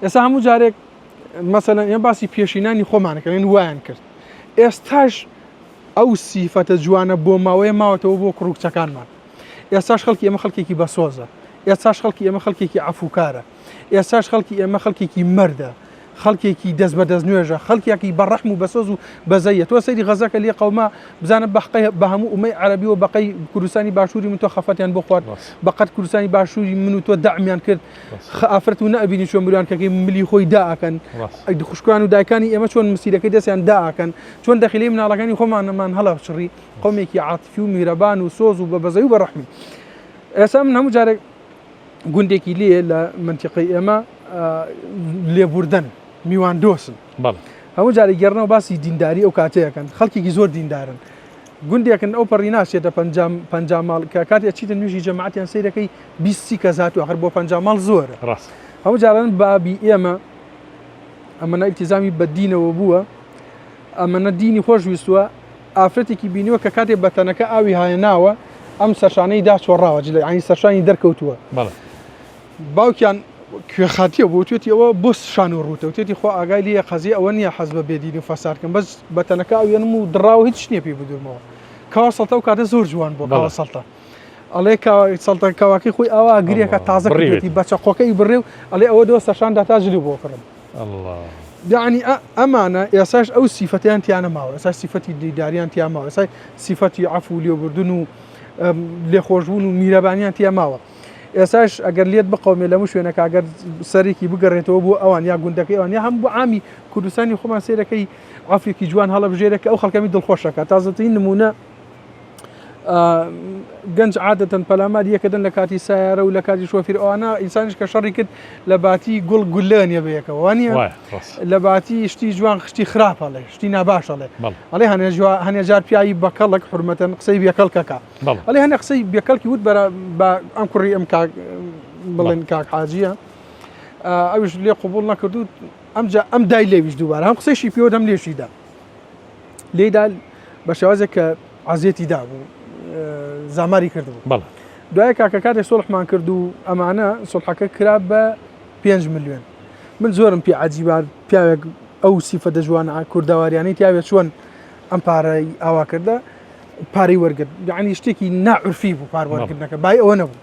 ئێستا هەموو جارێک مەسەلەن ئێمە باسی پێشینانی خۆمانەکەن وایان کرد ئێستاش ئەو سیفەتە جوانە بۆ ماوەیە ماوەتەوە بۆ کوڕ و کچەکانمان ئێستاش خەڵکی ئێمە خەڵکێکی بەسۆزە ئێستاش خەڵکی ئێمە خەڵکێکی عەفوکارە ئێستاش خەڵکی ئێمە خەڵکێکی مەردە خەڵکێکی دەست بە دەست نوێژە خەڵکیەکی بە ڕەحم و بەسۆز و بەزەیە تۆ سەیری غەزەکە لێ قەوما بزانە بەحقی بە هەموو ئومەی عەرەبی و بەقەی کوردستانی باشووری من تۆ خەفەتیان بۆ خوارد بەقەت کوردستانی باشووری من و تۆ دەعمیان کرد ئافرەت و نەبینی چۆن مریانکەکەی ملی خۆی داکەن خوشکان و دایکانی ئێمە چۆن مسیرەکەی دەستیان داکەن چۆن دەخیلەی مناڵەکانی خۆمانەمان هەڵەچڕی قومێکی عاتفی و میرەبان و سۆز و بە بەزەی و بە ڕەحمی ئێستا من هەموو جارێک گوندێکی لێ لە منتیقەی ئێمە لێبوردن میوان دۆستن هەموو جارێک گەڕنەوە باسی دینداری ئەو کاتەیەکەن خەڵکێکی زۆر دیندارن گوندێکن ئەو پەڕی ناچێتە پەنجا ماڵ کە کاتی ئەچیتە نوێژی جەماعەتیان سەیرەکەی 20 کەس هاتوو ئەخر بۆ 50 ماڵ زۆرە ڕاست هەموو جاران بابی ئێمە ئەمەە ئیلتیزامی بە دینەوە بووە ئەمەە دینی خۆش ویستووە ئافرەتێکی بینیوە کە کاتێ بە تەنەکە ئاوی هاێناوە ئەم سەرشانەی داچۆڕاوە جلە ینی سەرشانی دەرکەوتووە بەڵێ باوکیان کوێخاتیە بۆ توێتی ئەوە بۆ شان و ڕووتە وتێتی خۆ ئاگای لێیە قەزیە ئەوە نییە حەز بە بێدینی و فەساد کەم بەس بە تەنەکە ئەوێنم و دڕاو هیچ نییە پێی بدورمەوە کاوە سەڵتە ئەو کاتە زۆر جوان بووە کاوە سەڵتە ئەڵێ سەڵتە کاواکەی خۆی ئاوا گرێکە تازە کردێتی بە چەقۆکەی بڕێ و ئەڵێ ئەوە دۆ سەرشان داتا جلی بۆ کڕم یعنی ئەمانە ئێساش ئەو سیفەتیان تیانە ماوە ئێستا سیفەتی دیداریان تیا ماوە ئێستا سیفەتی عەفو لێبوردن و لێخۆشبوون و میرەبانیان تیا ماوە ئێستاش ئەگەر لێت بقەومێ لەمو شوێنەکە ئەگەر سەرێکی بگەڕێتەوە بۆ ئەوان یا گوندەکەی ئەوان یا هەم بۆ عامی کوردستانی خۆمان سێرەکەی عەفوێکی جوان هەڵەبژێرە کە ئەو خەڵکەمی دڵخۆشەکە تازەترین نمونە گەنج عادەتەن پەلامار یەکەدەن لە کاتی سیارە و لە کاتی شۆفیر ئەوانە ئینسانیش کە شەڕی کرد لە باتی گوڵ گولە نیە بەیەکەوە وانە لە باتی شتی جوان خشتی خراپەڵێ شتی ناباشەڵێ ئەڵێ هەنێ جار پیاوی بەکەڵک حرمەتەن قسەی بێکەڵکەکە ئەڵێ هەنێ قسەی بێکەڵکی وت بەرە بە ئەم کوڕی ئەم کاک بڵێن کاک حاجیە ئەوش لێ قوبول نەکردو ئەمجا ئەم دای لێویش دووبارە هەم قسەیشی پێوە هەم لێشیدا لێدا بە شێوازێک کە عزیەتی دابوو زاماری کردبوو بەڵێ دوای کاکە کاتێ سڵحمان کرد و ئەمانە سڵحەکە کرا بە 5 میلیۆن من زۆرم پێ عجیبات پیاوێک ئەو سیفە دەجوانە کوردەواریانەی تیاوێت چۆن ئەم پارەی ئاوا کردە پارەی وەرگرت یعنی شتێکی ناعرفی بوو پار وەرگرتنەکە بای ئەوە نەبوو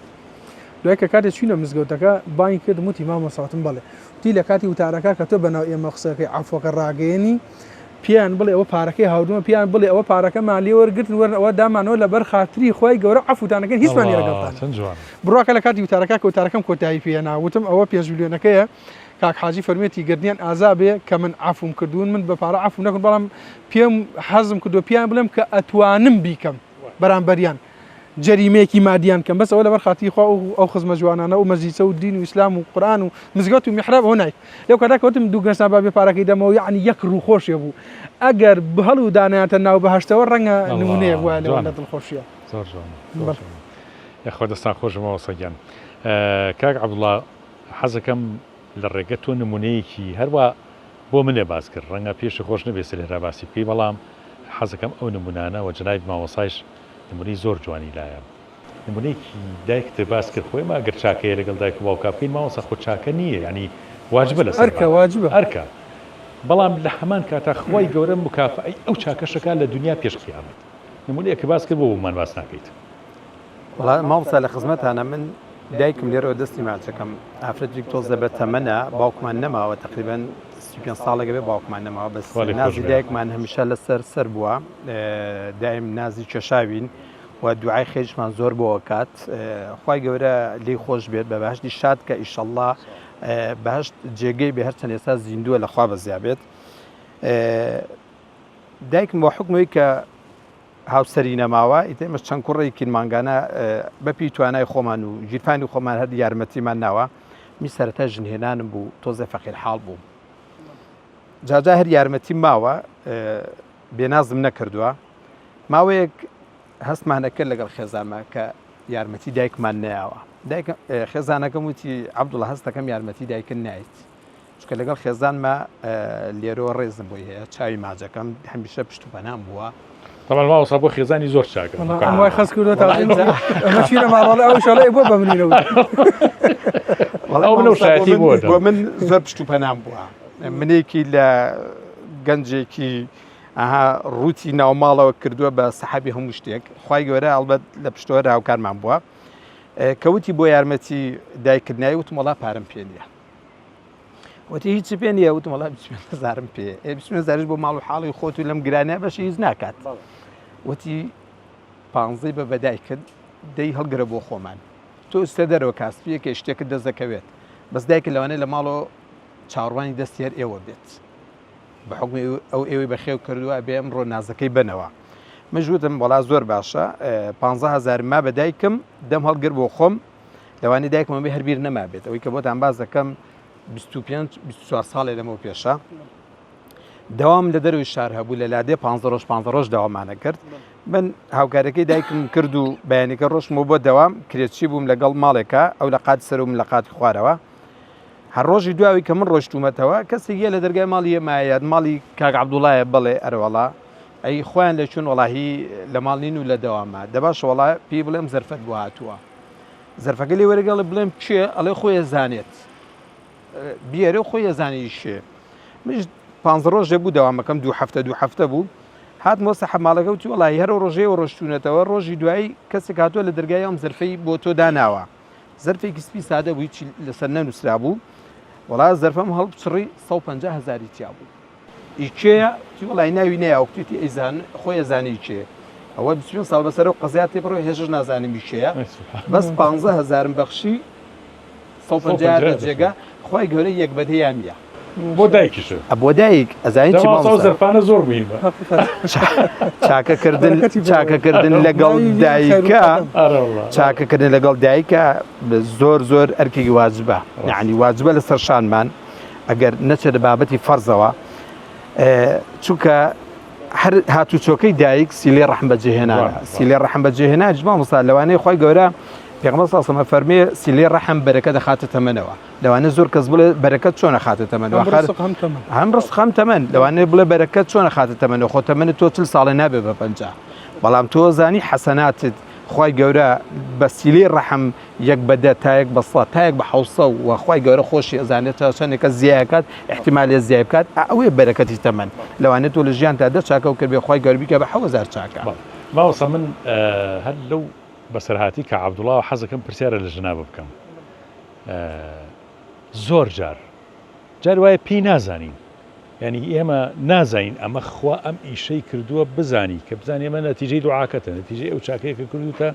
دوای کە کاتێ چوینە مزگەوتەکە بانگی کردم وتی مامۆستا وتم بەڵێ وتی لە کاتی وتارەکە کە تۆ بەناو ئێمە قسەکەی عەفوەکە ڕاگەیەنی پێیان بڵێ ئەوە پارەکەی هاوردمە پێیان بڵێ ئەوە پارەکەمان لێ وەرگرتن وەرن ئەوە دامانەوە لەبەر خاتری خوای گەورە عەفوتان ئەکەین هیچمان نیە لەگەڵتان چەند جوان بڕواکە لە کاتی وتارەکە کە وتارەکەم کۆتایی پێ هێنا وتم ئەوە پێنج ملیۆنەکەیە کاک حاجی فەرموویەتی گەردنیان ئازا بێ کە من عەفوم کردوون من بە پارە عەفوم نەکردن بەڵام پێم حەزم کردووە پێیان بڵێم کە ئەتوانم بیکەم بەرامبەریان جەریمەیەکی مادیان کەم بەس ئەوە لەبەر خاتری خوا و ئەو خزمە جوانانە و مەجلیسە و دین و ئیسلام و قورئان و مزگەوت و میحراب ئەوە نایت لەو کاتە کە وتم دوو گەنجتان با بێ پارەکەی دەمەوە یەعنی یەک ڕووخۆشێ بوو ئەگەر هەڵو دانایانتە ناو بەهەشتەوە ڕەنگە نمونەیەک وایە لەوە لە دڵخۆشیە. زۆر جوانە زۆر جوانە یاخوا دەستان خۆش مامۆستا گیان کاک عەبدوڵا حەزەکەم لە ڕێگە تۆ نمونەیەکی هەروا بۆ منێ باس کرد ڕەنگە پێشی خۆش نەبێ سلێرا باسی بکەی بەڵام حەزەکەم ئەو نمونانە وە جەنابی مامۆسایش نمونەی زۆر جوانی لایە. نمونەیەکی دایکت باس کرد خۆ ئێمە ئەگەر چاکەیە لەگەڵ دایک و باوکا بکەین مامۆستا خۆ چاکە نییە یانی واجبە لەسەرمان ئەرکە واجبە ئەرکە بەڵام لە هەمان کاتا خوای گەورە مکافەئەی ئەو چاکەشەکا لە دنیا پێش قیامەت نمونەیەکە باس کرد بۆ بۆمان باس ناکەیت. وەڵا مامۆستا لە خزمەتانە من دایکم لێرەوە دەستی ماچەکەم ئافرەتێک تۆزە بە تەمەنە باوکمان نەماوە تقریبا 35 ساڵێکە بێ باوکمان نەماوە بەس نازی دایکمان هەمیشە لەسەر سەر بووە دایم نازی کێشاوین و دوعای خێریشمان زۆر بۆ کات خی گەورە لی خۆش بێت بە بەهشتی شاد کە ئیشەڵڵا بەهشت جێگەی بێ هەرچەند ئێستا زیندووە لەخوا بەزیا بێت دایکم بۆ حکمەوەی کە هاوسەری نەماوە ئیتر ئێمەش چەند کوڕێکین مانگانە بەپی توانای خۆمان و گیرفانی خۆمان هەر یارمەتیمان ناوە می سەرەتا ژنهێنانم بوو تۆزێ فەقیر حاڵ بووم جاجا هەر یارمەتی ماوە بێنازم نەکردووە ماوەیەک هەستمان ئەکرد لەگەڵ خێزانمە کە یارمەتی دایکمان نەیاوە دایک خێزانەکەم وتی عەبدوڵە هەستەکەم یارمەتی دایکن نایت چونکە لەگەڵ خێزانمە لێرەوە ڕێزم بۆی هەیە چاوی ماجەکەم هەمیشە پشت و پەنام بووە. تەبعەن مامۆستا بۆ خێزانی زۆر چاکە. ئەم وای خەست کردووە تا ئەمە چی لە ماڵەڵە ئەو شەڵێ بۆ بە منی نەوت. ئەو منەو شایەتی بۆ بۆ من زۆر پشت و پەنام بووە منێکی لە گەنجێکی ئەها ڕووتی ناوماڵەوە کردووە بە سەحەبی هەموو شتێک خی گەورە ئەڵبەت لە پشتەوە هاوکارمان بووە کەوتی بۆ یارمەتی دایکت نای وتم وەڵا پارەم پێ نییە وتی هیچ پێ نییە وتم وەڵا 25 هەزارم پێ ئێ 25 هەزاریش بۆ ماڵ و حاڵی خۆت و لەم گرانە بەشی هیچ ناکات وتی پانزەی بە بەدایکت دەی هەڵگرە بۆ خۆمان تۆ ئستە دەرەوە کاسپیەکە شتێکت دەست دەکەوێت بەس دایکت لەوانەیە لە ماڵەوە چاوەڕوانی دەستی هەر ئێوە بێت بە حکمی ئەو ئێوەی بەخێو کردووە بێ ئەمڕۆ نازەکەی بنەوە منش وتم وەڵا زۆر باشە 15 هزار ما بە دایکم دەم هەڵگر بۆ خۆم لەوانەیە دایکم ئەمەی هەر بیر نەمابێت ئەوەی کە بۆتان باس دەکەم 25 24 ساڵێ لەمەو پێشە دەوام لە دەروی شار هەبوو لە لادێ 15 ڕۆژ 15 ڕۆژ داوامانە کرد من هاوکارەکەی دایکم کرد و بەیانەکە ڕۆشتمەوە بۆ دەوام کرێچی بووم لەگەڵ ماڵێکە ئەو لە قات سەرم لە قاتی خوارەوە هەر ڕۆژی دواوی کە من ڕۆشتومەتەوە کەسێک یە لە دەرگای ماڵی ئێمایە ماڵی کاک عەبدوڵایە بەڵێ ئەرەوەڵا ئەی خۆیان لە چون وەڵاهی لە ماڵ نین و لە دەوامە دەباشە وەڵا پێی بڵێم زەرفەت بۆ هاتووە زەرفەکە لێ وەرەگەڵێ بڵێم کێ ئەڵێ خۆی ئەزانێت بیێرە و خۆی ئەزانێ شێ منیش پ ڕۆژێ بوو دەوامەکەم دوو هەفتە دوو هەفتە بوو هاتمەوە سەحەب ماڵەکە وتی وەڵی هەر ڕۆژەیەوە ڕۆشتونەتەوە ڕۆژی دوایی کەسێک هاتووە لە دەرگای ئەم زەرفەی بۆ تۆ داناوە زەرفێکی سپی سادە بوو هیچی لەسەر نەنووسرابوو وەڵا زەرفەم هەڵپچڕی 150 هەزاری تیا بوو ئی کێیە وتی وەڵی ناوی نەیا وتویتی ئەیزان خۆی ئەزانی کێ ئەوە 25 ساڵ بەسەر و قەزیا تێپەڕۆ هێژش نازانم ئی کێیە بەس 15 هەزارم بەخشی 150 لە جێگا خوای گەورە یەک بەدەیان نییە بۆ دایکیش بۆ دایک ئەزانی چی مامۆستا زەرفانە زۆر مهمە چاکەکردن چاکەکردن لەگەڵ دایکە چاکەکردن لەگەڵ دایکە زۆر زۆر ئەرکێکی واجبە یعنی واجبە لەسەر شانمان ئەگەر نەچێتە بابەتی فەرزەوە چونکە هەر هاتوچۆکەی دایک سیلێ ڕەحم بەجێهێنانە سیلێ ڕەحم بەجێهێنانیش مامۆستا لەوانەیە خی گەورە. پێغەمبەر صلی اللە علیه و سلم ئەفەرموێ سیلەی ڕەحم بەرەکە دەخاتە تەمەنەوە. لەوانەیە زۆر کەس بڵێ بەرەکەت چۆن ئەخاتە تەمەنەوە؟ هەم ڕزق هەم تەمەن. هەم ڕزق هەم تەمەن. لەوانەیە بڵێ بەرەکەت چۆن ئەخاتە تەمەنەوە؟ خۆ تەمەنت تۆ 40 ساڵێ نابێ بە 50. بەڵام تۆ زانی حەسەناتت خوای گەورە بە سیلەی ڕەحم یەک بە دە تا یەک بە سە تا یەک بە حەوسە و خوای گەورە خۆشی ئەزانێت تا چەندێکە زیای ئەکات ئیحتیمالێ زیای بکات ئا ئەوەیە بەرەکەتی تەمەن. لەوانەیە تۆ لە ژیانتا دە چاکەو کردبێ خوای گەورە بیکا بە حەوهەزار چاکە. بەڵێ مامۆستا من هەر لەو بەسەرهاتی کاک عەبدوڵاوە حەزەکەم پرسیارە لە جەنابت بکەم زۆر جار جار وایە پێی نازانین یعنی ئێمە نازانین ئەمە خوا ئەم ئیشەی کردووە بزانی کە بزانانی ئەمە نەتیجەی دوعاکەتە نەتیجەی ئەو چاکەیە کە کردوتە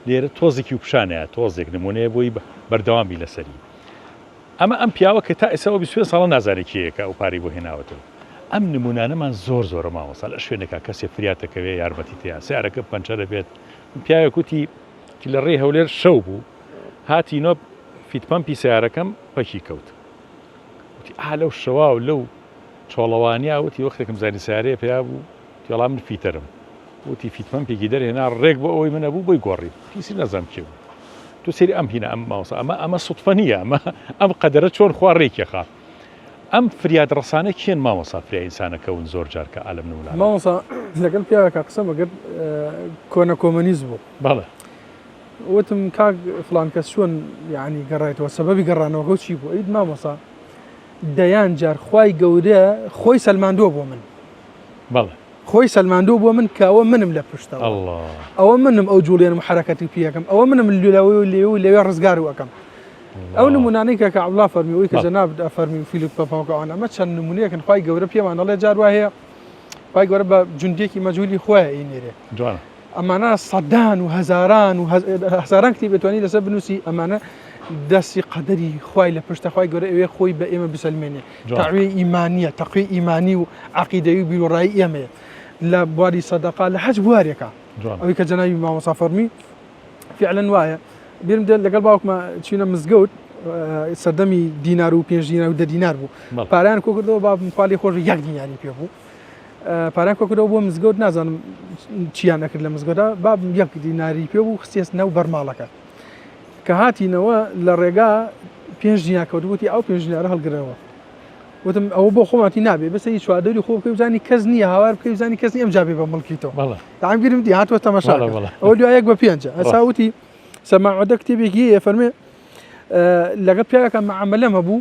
لێرە تۆزێکی و پیشانەیە تۆزێک نمونەیە بۆی بەردەوام بی لەسەری ئەمە ئەم پیاوە کە تا ئێستا ئەو 25 ساڵە نازانێت کێیە کە ئەو پارەی بۆ هێناوەتەوە ئەم نمونانەمان زۆر زۆرە مامۆستا لە شوێنێکا کەسێ فریات دەکەوێ یارمەتی تیا سیارەکە پەنچەرە بێت پیاوێک وتی لە ڕێی هەولێر شەو بوو هاتینۆ فیت پەمپی سیارەکەم پەکی کەوت وتی ئا لەو شەوا و لەو چۆڵەوانیا وتی وەختێکم زانی سیارەیە پیا بوو وتی من فیتەرم وتی فیت پەمپێکی دەرهێنا ڕێک بۆ ئەوەی منە بوو بۆی گۆڕی پیسی نازانم کێ بوو تۆ سەیری ئەم هینە ئەم مامۆستا ئەمە ئەمە سوتفە نییە ئەمە ئەم قەدەرە چۆن خوا ڕێکیەخا ئەم فریاد ڕەسانە کێن مامۆستا فریا ئینسانە کەون زۆر جار کە ئالەم نمونانە. مامۆستا لەگەڵ پیاوێکا قسەم ئەکرد کۆنە کۆمەنیست بوو. بەڵێ. وتم کاک فڵان کەس چۆن یعنی گەڕایتەوە سەبەبی گەڕانەوەکە چی بوو؟ ئەیت مامۆستا دەیان جار خوای گەورە خۆی سەلماندووە بۆ من. بەڵێ. خۆی سەلماندووە بۆ من کە ئەوە منم لە پشتەوە. ئەوە منم ئەو جوڵێنم حەرەکەتی پیەکەم ئەوە منم لەوێ و لێوێ و لەوێ ڕزگار و ئەکەم. ئەو نمونانەی کە کە عەبدوڵا فەرمی ئەوی کە جەنابت ئەفەرمی و فیلیپ پەپەوکە ئەوانە ئەمە چەند نمونەیەکن خوای گەورە پێمان ئەڵێ جار وا هەیە خوای گەورە بە جوندێکی مەجهولی خۆی ئەینێرێ جوانە ئەمانە سەدان و هەزاران و هەزاران کتێب بتوانی لەسەر بنووسی ئەمانە دەستی قەدەری خوای لە پشتە خوای گەورە ئەوێ خۆی بە ئێمە بسەلمێنێ تەقوی ئیمانیە تەقوی ئیمانی و عەقیدەی و بیروڕای ئێمەیە لە بواری سەدەقا لە هەچ بوارێکە ئەوی کە جەنابی مامۆستا فەرمی فعلا وایە بیرم دێت لەگەڵ باوکمە چینە مزگەوت سەردەمی دینار و پێنج دینار و دە دینار بوو پارەیان کۆکردەوە بابم خوالی خۆش یەک دیناری پێ بوو پارەیان کۆکردەوە بۆ مزگەوت نازانم چیان نەکرد لە مزگەوتدا بابم یەک دیناری پێ بوو خستێس ناو بەرماڵەکە کە هاتینەوە لە ڕێگا پێنج دینار کەوت وتی ئەو پێنج دینارە هەڵگرەوە وتم ئەوە بۆ خۆماتی نابێ بەسە هیچ چواردەوری خۆ بکەی بزانی کەس نییە هاوار بکەی بزانی کەس نییە ئەمجا بێ بە مڵکی تۆ دام بیرم دی هاتووە تەماشا ئەوە دوای یەک بە پێنجە ئەسا وتی سەماعەدە کتێبێکی هەیە فەرمێ لەگەڵ پیاوێکە معاملەم هەبوو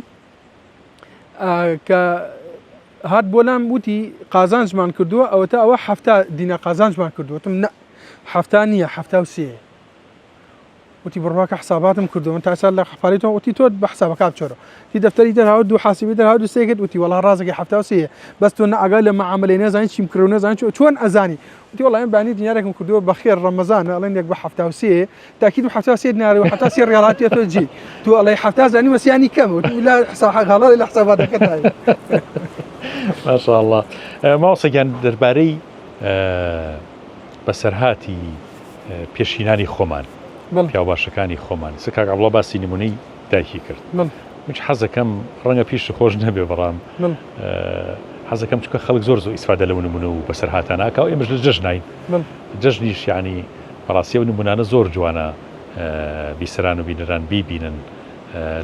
کە هات بۆ لام وتی قازانجمان کردووە ئەوەتا ئەوە هەفتا دینا قازانجمان کردووەتم نە هەفتا نییە هەفتا و سێ وتی بڕواکە حساباتم کردووە من تا ئێستا لە پارەی تۆ وتی تۆ بە حسابەکە بچۆرە تی دەفتەری دەرهاورد دوو حاسبی دەرهاورد و سێ کرد وتی وەڵا ڕازەکەی 73 یە بەس تۆ نە ئاگای لە معاملەی نەزانی چیم کرد و نەزانی چۆ- چۆن ئەزانی وتی وەڵا ئێمە بانی دینارێکم کردووە بەخێر ڕەمەزانە ئەڵێن یەک بە 73 تاکیدم 73 دینارە و 73 ڕیاڵ هاتیە تۆ جی تۆ ئەڵێی 70 زانی وەسیانی کەم وتی لا حساب غەڵەت لە حساباتەکەتایە ماشاءالله مامۆستا گیان دەربارەی بەسەرهاتی پێشینانی خۆمان پیاو باشەکانی خۆمان سە کاک عەبڵا باسی نمونەی دایکی کرد منش حەزەکەم ڕەنگە پیش خۆش نەبێ بەڵام حەزەکەم چکە خەڵک زۆر زۆر ئیسفادە لەو نمونە و بەسەر هاتاناکە و ئێمەش لە جەژنین جەژنیش یعنی بەڕاستی ئەو نمونانە زۆر جوانە بیسەران و بینەران بیبینن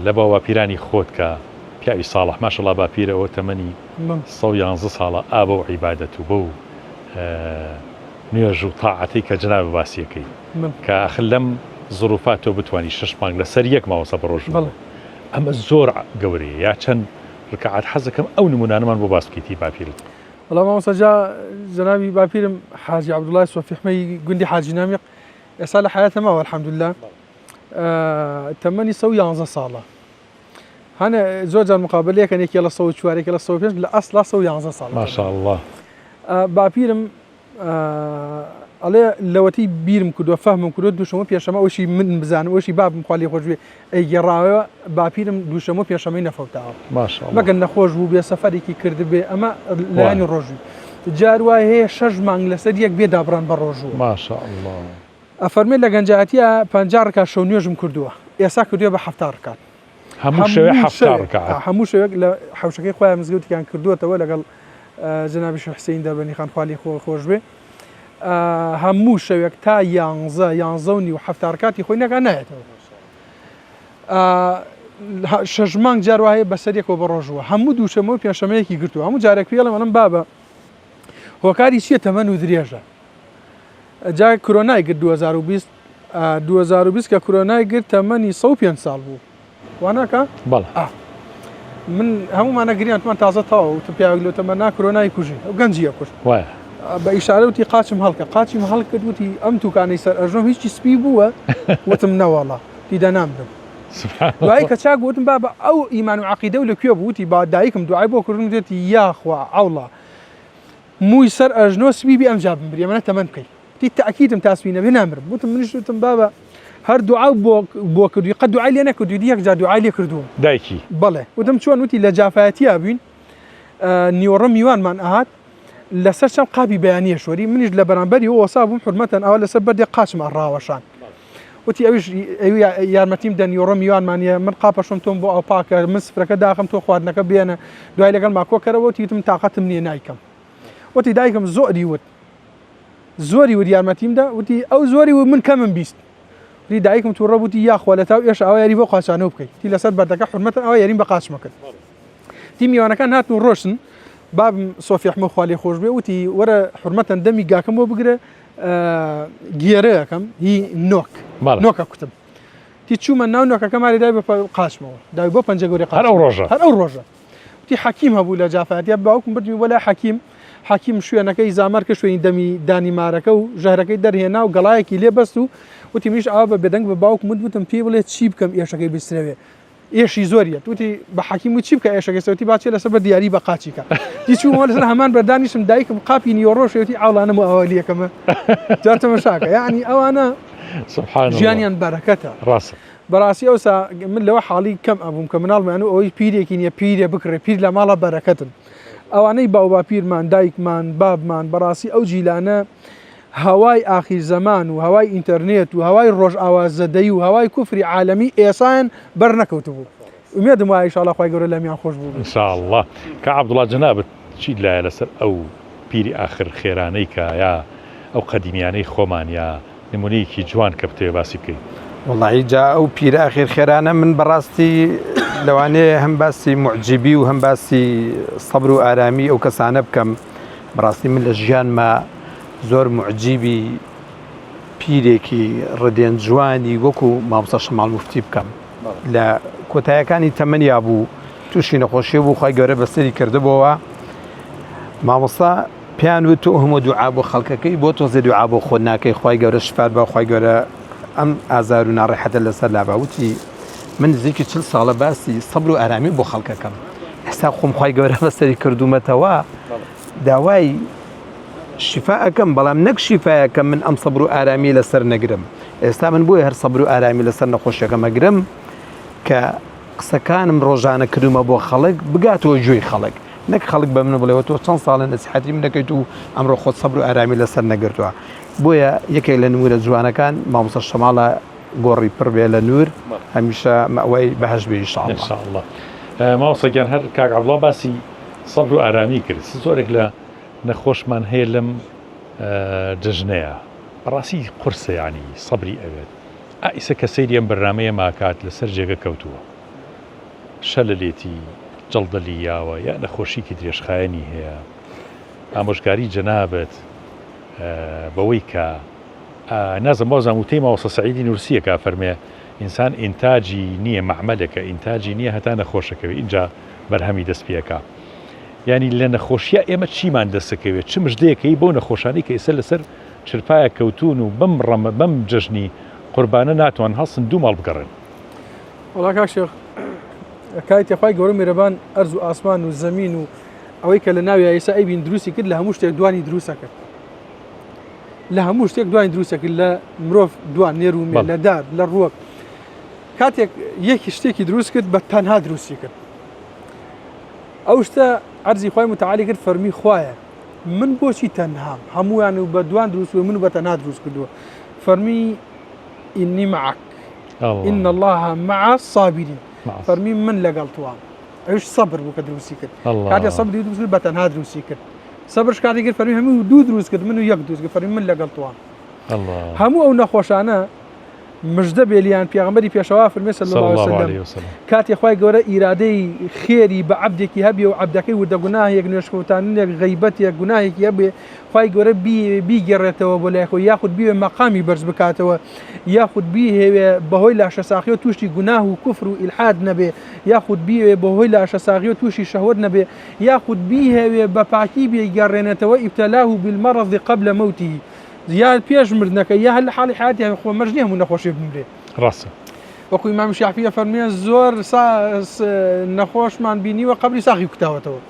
لە باوباپیرانی خۆت کە پیاوی ساڵح ماشەڵا باپیرەوە تەمەنی 111 ساڵە ئا بەو عیبادەت و بەو نوێژ و تاعەتەی کە جەنابت باسی ئەکەی کە ئاخر لەم زروفا تۆ بتوانی شەش مانگ لەسەر یەک مامۆستا بەڕۆژوو بی ئەمە زۆر گەورەیە یا چەند ڕکعات حەزەکەم ئەو نمونانەمان بۆ باس بکەیت هی باپیرت. وەڵا مامۆستا جا جەنابی باپیرم حاجی عەبدوڵای سۆفی حمەی گوندی حاجی نامیق ئێستا لە حەیاتە ماوە الحمدللە تەمەنی 111 ساڵە هەنە زۆر جار مقابلەیەکەن یەکێ لە 104 یەکێ لە 105 لە ئەسڵا 111 ساڵ ماشاءاللە باپیرم ئەڵێ لەوەتی بیرم کردووە فەهمم کردووە دووشەمە پێشەمە ئەوشی من بزانم ئەوشی بابم خوا لێ خۆش بێ ئەیگێڕاوە باپیرم دووشەمە پێشەمەی نەفەوتاوە مەگەر نەخۆش بوو بێ سەفەرێکی کردبێ ئەمە لایەنی ڕۆژووی جار وای هەیە شەش مانگ لەسەر یەک بێ دابڕان بە ڕۆژوو ماشاءاللە ئەفەرمێ لە گەنجایەتیا 50 ڕکات شەو نوێژم کردووە ئێستا کردووە بە 70 ڕکات هەموو شەوێ حەفتا ڕکات هەموو شەوێک لە حەوشەکەی خۆیان مزگەوتیان کردووەتەوە لەگەڵ جەنابی شێخ حسین دەربەنی خان خوا لێی خۆش بێ هەموو شەوێک تا یانزە یانزە و نیو حەفتا ڕکاتی خۆی نەکا نایەتەوە. شەش مانگ جار وایە بەسەر یەکەوە بە ڕۆژووە هەموو دووشەمە و پێنجشەمەیەکی گرتووە هەموو جارێک پێڵم ئەڵم بابە هۆکاری چییە تەمەن و درێژە جا کرۆنای گرت 2020 2020 کە کرۆنای گرت تەمەنی 105 ساڵ بوو واناکە بەڵێ من هەمومانە گریان تمان تازە تەواو وتم پیاوێک لۆ تەمەنا کرۆنای کوژی ئەو گەنجیە کوشت وایە بە ئیشارە وتی قاچم هەڵکە قاچیم هەڵکرد وتی ئەم توکانەی سەر ئەژنۆم هیچی سپی بووە وتم نەوەڵا وتی دەنامرم دوایی کە چاک وتم بابە ئەو ئیمان و عقیدە و لە کوێ بوو وتی با دایکم دوعای بۆ کردم وتێتی یاخوا عەوڵا مووی سەر ئەژنۆ سپی بی ئەمجا بمری ئەمەە تەمەن بکەی وتی تەئکیدم تا سپی نەبێ نامرم وتم منیش وتم بابە هەر دوعا بۆ بۆ کردووی قەت دوعای لێ نەکردووی یەک جار دوعای لێ کردووم دایکی بەڵێ وتم چۆن وتی لە جافایەتیا بووین نیوەڕۆ میوانمان ئەهات لەسەر چەند قاپی بەیانیە شۆری منیش لە بەرامبەری وەسا بووم حرمەتەن ئەوە لەسەر بەردێ قاچم ڕاوەشان وتی ئەویش یارمەتیم دە نیوەڕۆ میوانمانە من قاپەشم تۆم بۆ ئەو پاکە من سفرەکە داخم تۆ خواردنەکە بێنە دوای لەگەڵ ماکۆکەرەوە وتیتم تااقەتم نییە نایکەم وتی دایکم زۆری وت زۆری وت یارمەتیم دا وتی ئەو زۆری و من کەمم 20 وتی دایکم تووڕە بوتی یاخوا لە تاو ئێش ئاوا یاری بۆ قاچانەوە بکەیت تی لەسەر بەردەکە حرمەتە ئاوا یاریم بە قاچمە کرد تی میوانەکان هاتن و ڕۆشتن بابم سۆفی ئەحمە خوا لێ خۆش بێ وتی وەرە حرمەتەن دەمی گاکەم بۆ بگرە گێرەکەم هی نۆک نۆکە کوتم تی چوومە ناو نۆکەکە ماری دای بە قاچمەوە دای بۆ پەنجە گەورەی هەر ئەو ڕۆژە هەر ئەو ڕۆژە وتی حەکیم هەبوو لە جافاتیا باوکم بردمی بۆ لای حەکیم حەکیم شوێنەکەی زامار کە شوێنی دەمی دانی مارەکە و ژەهرەکەی دەرهێنا و گەڵایەکی لێ بەست و وتی منیش ئاوا بە بێدەنگ بە باوکم وت وتم پێی بڵێ چی بکەم ئێشەکەی بسرەوێ ئێشی زۆریەت وتی بە حەکیم وت چی بکە ئێشەکەی سەوتی باچێ لەسەر بە دیاری بە قاچی کە دی چوومەوە لەسەر هەمان بەردانیشم دایکم قاپی نیوەڕۆ شێوتی ئاوڵانە و ئاوالیەکەمە جا تەمەشاکە یعنی ئەوانە سبحان الله ژیانیان بەرەکەتە ڕاستە بەڕاستی ئەوسا من لەوە حاڵی کەم ئەبووم کە مناڵمان و ئەوەی پیرێکی نییە پیرێ بکڕێ پیر لە ماڵە بەرەکەتن ئەوانەی باوباپیرمان دایکمان بابمان بەڕاستی ئەو جیلانە هەوای ئاخیر زەمان و هەوای ئینتەرنێت و هەوای ڕۆژئاوا زەدەی و هەوای کوفری عالەمی ئێسایان بەر نەکەوتبوو ئومێدم وایە ئیشاڵا خوای گەورە لەمیان خۆش بوو ان شاء اللە کاک عەبدوڵا جەنابت چیت لایە لەسەر ئەو پیری ئاخر خێرانەی کە یا ئەو قەدیمیانەی خۆمان یا نمونەیەکی جوان کە بتەوێ باسی بکەی. وەڵاهی جا ئەو پیرە ئەخیر خێرانە من بەڕاستی لەوانەیە هەم باسی موعجیبی و هەم باسی سەبر و ئارامی ئەو کەسانە بکەم بەڕاستی من لە ژیانما زۆر موعجیبی پیرێکی ڕدێن جوانی وەکو مامۆستا شەماڵ موفتی بکەم لە کۆتایەکانی تەمەنیا بوو تووشی نەخۆشی بوو خی گەورە بەسەری کردبووەوە مامۆستا پێیان وت تۆ هەموو دوعا بۆ خەڵکەکەی بۆ تۆزێ دوعا بۆ خۆت ناکەی خوای گەورە شفات بە خوای گەورە ئەم ئازار و ناڕەحەتە لەسەر لابا وتی من نزیکی چل ساڵە باسی سەبر و ئارامی بۆ خەڵکەکەم ئێستا خۆم خوای گەورە بەسەری کردوومەتەوە داوای شیفا ئەەکەم بەڵام نەک شیفایەکە من ئەم سەبر و ئارامی لەسەر نەگرم ئێستا من بۆیە هەر سەبر و ئارامی لەسەر نەخۆشیەکەم ئەگرم کە قسەکانم ڕۆژانە کردومە بۆ خەڵک بگاتەوە گوێی خەڵک نەک خەڵک بە من بڵێ تۆ چەند ساڵە نەسیحەتی من دەکەیت و ئەمڕۆ خۆت سەبر و ئارامی لەسەر نەگرتووە بۆیە یەکێک لە نموونە جوانەکان مامۆستا شەماڵە گۆڕی پڕ بێ لە نوور هەمیشە مەوای بەهەشت بێ ان شاء الله. ان شاء الله مامۆستا گیان هەر کاک عەبدوڵا باسی سەبر و ئارامی کرد زۆرێک لە نەخۆشمان هەیە لەم جەژنەیە بەڕاستی قورسە یانی سەبری ئەوێت ئایسە کە سەیری ئەم بەرنامەیە ماکات لەسەر جێگە کەوتووە شەلەلێتی جەڵدە لییاوە یا نەخۆشیکی درێژخایەنی هەیە ئامۆژگاری جەنابت بەوەی کە نازم وازم وتەی ماوەسە سەعیدی نورسیە کە فەرمێ ئینسان ئینتاجی نییە مەعمەلێکە ئینتاجی نییە هەتا نەخۆشەکەوی ئینجا بەرهەمی دەست پێکا یعنی لە نەخۆشیە ئێمە چیمان دەسەکەوێت چ مژدەیەکەی بۆ نەخۆشانی کە ئێستا لەسەر چرپایە کەوتون و بەم ڕەمە بەم جەژنی قوربانە ناتوان هەڵسن دوو ماڵ بگەڕێن. وەڵا کاک شێخ کایتێ خوای گەورە میرەبان ئەرز و ئاسمان و زەمین و ئەوەی کە لە ناوی ئێستا ئەیبین دروستی کرد لە هەموو شتێک دوانی دروستە کرد لە هەموو شتێک دوانی دروستە کرد لە مرۆڤ دوان نێر و مێ لە دار لە ڕووەک کاتێک یەکی شتێکی دروست کرد بە تەنها دروستی کرد ئەو شتە عەرزی خوای متعالی کرد فەرمی خوایە من بۆچی تەنهام هەموویان و بە دوان دروست من بە تەنها دروست کردووە فەرمی ئینی معک إن الله مع الصابرین فەرمی من لەگەڵ توام ئەوش سەبر بوو کە دروستی کرد کاتێ سەبری دروست کرد بە تەنها دروستی کرد سەبرش کاتێک کرد فەرمی هەموو دوو دروست کرد من و یەک دروست کرد فەرمی من لەگەڵ توام هەموو ئەو نەخۆشانە. مژدە بێ لیان پێغەمبەری پێشەوا فەرموێ صلی اللە علیه وسلم کاتێ خوای گەورە ئیرادەی خێری بە عەبدێکی هەبێ و عەبدەکەی وردە گوناهێک نوێژفەوتاننێک غەیبەتێک گوناهێکی هەبێ خوای گەورە بیگەڕێتەوە بۆ لای خۆی یاخود بیوێ مەقامی بەرز بکاتەوە یاخود بیهەوێ بەهۆی لاشەساغیەوە تووشی گوناه و کوفر و ئیلحاد نەبێ یاخود بیوێ بەهۆی لاشەساغیەوە تووشی شەهوەت نەبێ یاخود بیهەوێ بە پاکی بیگەڕێنێتەوە ابتلاه بالمرض قبل موته یا پێش مردنەکە یا هەر لە حاڵی حیاتی هەبێ خۆ مەرج نییە هەموو نەخۆشیە بمرێ. ڕاستە. وەکو ئیمام شافعی ئەفەرموێ زۆر نەخۆشمان بینیوە قەبری ساغی کوتاوەتەوە.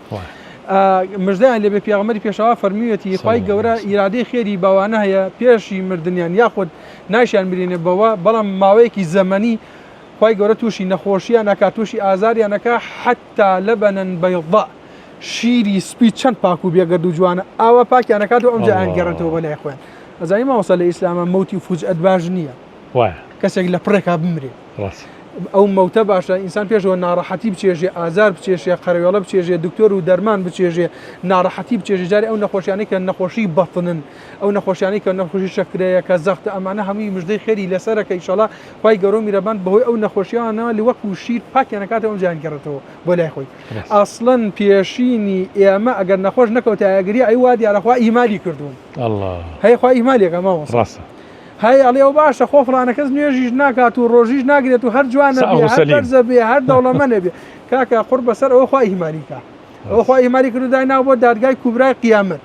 مژدەیان لێبێ پێغەمبەری پێشەوا فەرموویەتی خوای گەورە ئیرادەی خێری بەوانە هەیە پێشی مردنیان یاخود نایشیان مرێنێ بەوە بەڵام ماوەیەکی زەمەنی خوای گەورە تووشی نەخۆشیان ئەکا تووشی ئازاریان ئەکا حتا لبنا بيضاء شیری سپی چەند پاک و بێگەرد و جوانە ئاوا پاکیان ئەکات و ئەمجا ئەیان گەڕێتەوە بۆ لای خۆیان ئەزانی مامۆستا لە ئیسلامە مەوتی فوجئەت باش نییە وایە کەسێک لە پڕێکا بمرێ ڕاست ئەو مەوتە باشە ئینسان پێشەوە ناڕەحەتی بچێژێ ئازار بچێژێ قەرەوێڵە بچێژێ دکتۆر و دەرمان بچێژێ ناڕەحەتی بچێژێ جارێ ئەو نەخۆشیانەی کە نەخۆشی بەتنن ئەو نەخۆشیانەی کە نەخۆشی شەکرەیە کە زەختە ئەمانە هەمووی مژدەی خێری لەسەرە کە ئیشەڵا خوای گەورە و میرەبان بەهۆی ئەو نەخۆشیانەوە لە وەکو شیر پاکیان ئەکاتەوە ئەمجا ئەیانگەڕێتەوە بۆ لای خۆی ئەسڵەن پێشینی ئێمە ئەگەر نەخۆش نەکەوتایە گریا ئەی وا دیارە خوا ئیمالی کردوون هەی خوا ئیمالێکە مامۆستا ڕاستە هەی ئەڵێ ئەو باشە خۆ فڵانە کەس نوێژیش ناکات و ڕۆژیش ناگرێت و هەر جوانە بێ هەر بەرزە بێ هەر دەوڵەمەنە بێ کاکە قوڕ بەسەر ئەوە خوا ئیمالی کا ئەوە خوا ئیمالی کرد و دایناوە بۆ دادگای کوبرای قیامەت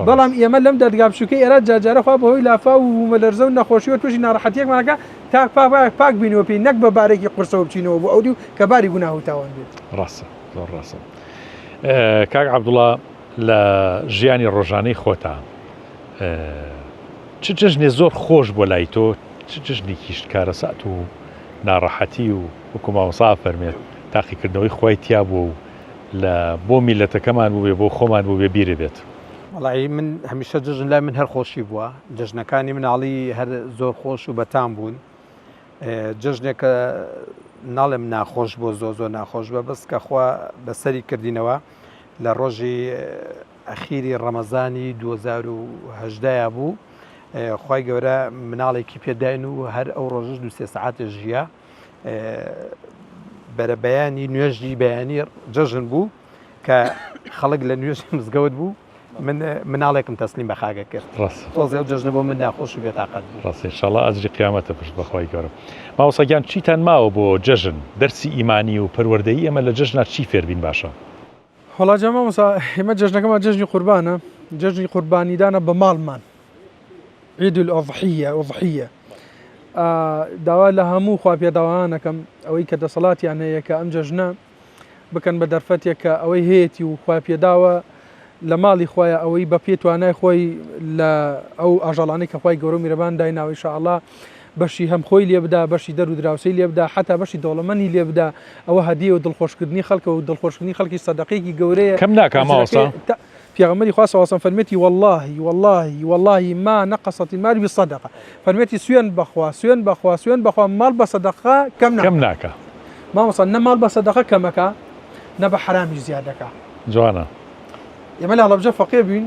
بەڵام ئێمە لەم دەرگا بچووکەی ئێرە جارجارە خوا بەهۆی لافاو و بوومەلەرزە و نەخۆشیەوە تووشی ناڕەحەتییەکمان ئەکا تا پاک پاک بینەوە پێی نەک بە بارێکی قورسەوە بچینەوە بۆ ئەودیو کە باری گوناه و تاوان بێت. ڕاستە زۆر ڕاستە کاک عەبدوڵا لە ژیانی ڕۆژانەی خۆتا چ جەژنێ زۆر خۆش بۆ لای تۆ چ جەژنێکیشت کارەسات و ناڕەحەتی و وەکو مامۆستا فەرمێت تاقیکردنەوەی خوای تیا بووە و لە بۆ میللەتەکەمان بووبێ بۆ خۆمان بووبێ بیرت بێت. وەڵایی من هەمیشە جەژن لای من هەر خۆشی بووە جەژنەکانی مناڵی هەر زۆر خۆش و بەتام بوون جەژنێکە ناڵێم ناخۆش بۆ زۆ زۆر ناخۆش بە بەس کە خوا بەسەری کردینەوە لە ڕۆژی ئەخیری ڕەمەزانی 2010 بوو خی گەورە مناڵێکی پێداین و هەر ئەو ڕۆژش دو سێ سەعاتێ ژیە بەرەبەیانی نوێژی بەیانی جەژن بوو کە خەڵک لە نوێژی مزگەوت بوو من مناڵێکم تەسلیم بە خاکە کرد تۆزێ ئەو جەژنە بۆ من ناخۆش و بێتاقەت بوو. ڕاستە ان شاءاللە ئەجری قیامەتە پشت بەخوای گەورە. مامۆستا گیان چیتان ماوە بۆ جەژن دەرسی ئیمانی و پەروەردەیی ئێمە لە جەژنا چی فێربین باشە؟ وەڵا جا مامۆستا ئێمە جەژنەکەمان جەژنی قوربانە جەژنی قوربانیدانە بە ماڵمان عید الاضحیە اضحیە داوا لە هەموو خوا پێداوانەکەم ئەوەی کە دەسەڵاتیان هەیە کە ئەم جەژنە بکەن بە دەرفەتێک کە ئەوەی هەیەتی و خوا پێداوە لە ماڵی خۆیان ئەوەی بە پێی توانای خۆی لە ئەو ئاژەڵانەی کە خوای گەورە و میرەبان دایناوە ان شاء اللە بەشی هەم خۆی لێ بدا بەشی دەر و دراوسێی لێ بدا حەتا بەشی دەوڵەمەنی لێ بدا ئەوە هەدیە و دڵخۆشکردنی خەڵکە و دڵخۆشکردنی خەڵکی سەدەقەیەکی گەورەیە کەم ناکا مامۆستا؟ پێغەمبەری خوا صلی اللە علیە وسلم فەرموویەتی واللە واللە واللە ما نقصت المال بالصدقە فەرموویەتی سوێن بەخوا سوێن بەخوا سوێن بەخوا ماڵ بە سەدەقە کەم ناکا کەم ناکا مامۆستا نە ماڵ بە سەدەقە کەمەکا نە بە حەرامیش زیاد دەکا جوانە. ئێمە لە هەڵەبجە فەقێ بووین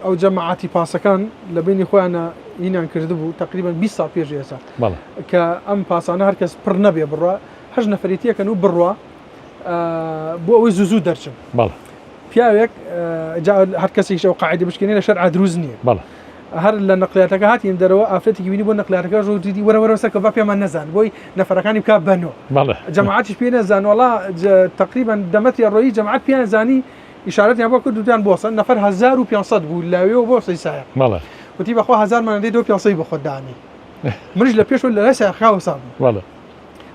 ئەو جەماعەتی پاسەکان لە بینی خۆیانە هینیان کردبوو تقریبا 20 ساڵ پێش ئێستا کە ئەم پاسانە هەرکەس پڕ نەبێ بڕە هەش نەفرێتیەکەن و بڕوا بۆ ئەوەی زوو زوو دەرچن پیاوێک هەر کەسێکیش ئەو قاعدە بشکێنێ لە شەرع دروست نییە هەر لە نەقلیاتەکە هاتین دەرەوە ئافرەتێکی بینی بۆ نەقلیاتەکە ڕۆ دیدی وەرە وەرە سەرکە با پێمان نەزان بۆی نەفەرەکانی بکا بەنۆ جەماعەتیش پێ نەزان وەڵا تقریبا دەمەتری ڕۆیی جەماعەت پێیان زانی ئیشارەتیان بۆ کرد وتیان بۆسە نەفەر 1500 بوو لاوێەوە بۆ سەیسایە وتی بەخوا هەزارمان دەی دۆ 500 بۆ خۆت دانی منیش لە پێشەوە لە لای سایەقەکە وەسا بووم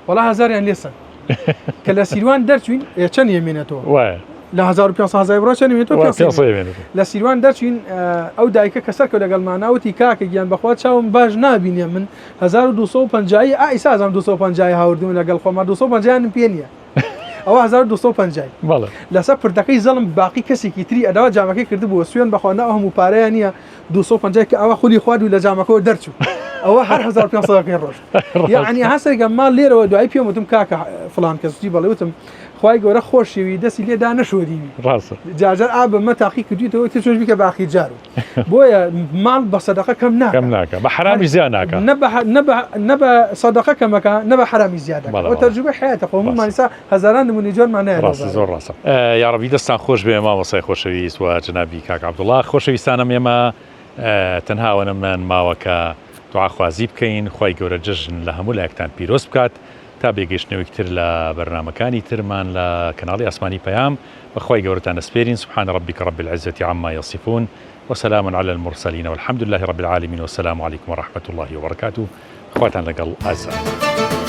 وەڵا هەزاریان لێ سەند کە لە سیروان دەرچوین چەند یەمێنێتەوە لە 1500 هەزار بڕۆ چەند یەمێنێتەوە لە سیروان دەرچوین ئەو دایکە کە سەرکەوت لەگەڵمانا وتی کاکە گیان بەخوا چاوم باش نابینێ من 1250 ئا ئیسا ئەزانم 250 هاوردم لەگەڵ خۆما 250 پێ نییە ئەوە 1250 لەسەر پردەکەی زەڵم باقی کەسێکی تری ئەداوە جامەکەی کردبووە سوێن بەخوا ناو هەموو پارەیان نییە 250 کە ئەوە خولی خوارد و لە جامەکەەوە دەرچوو ئەوە هەر 1500 ڕۆژ یعنی هەسێکە ماڵ لێرەوە دوای پێم وتم کاکە فلان کەس وتی بەڵێ وتم. خوای گەورە خۆشیوی دەستی لێ دانەشۆریوی. ڕاستە. جارجار ئا بە مە تاقی کردویتەوە تر چۆش بیکە باقی جار و. بۆیە ماڵ بە سەدەقە کەم ناکا. کەم ناکا. بە حەرامیش زیاد ناکا. نە بە نە بە نە بە سەدەقە کەمەکا نە بە حەرامیش زیاد دەکا. بەڵێ ئەوە بەڵێ. تەجروبەی حەیاتە خۆ هەموومان ڕاستە. ئیستا هەزاران نمونەی جوانمان هەیە لەو ڕاستە بارەیە. زۆر ڕاستە. یاڕەبی دەستتان خۆش بێ مامۆستای خۆشەویست و جەنابی کاک عەبدوڵا. خۆشەویستانم ئێمە تەنها ئەوەنەمان ماوە کە دوعاخوازی بکەین خوای گەورە جەژن لە هەموو لایەکتان پیرۆز بکات. تا بێگەیشتنەوەیکی تر لە بەرنامەکانی ترمان لە کەناڵی ئاسمانی پەیام بە خوای گەورەتان ئەسپێرین سبحان ربک رب العزة عما یصفون وسلام علی المرسلین والحمد لله رب العالمین والسلام علیکم ورحمة اللە وبرکاته خواتان لەگەڵ ئازیزان.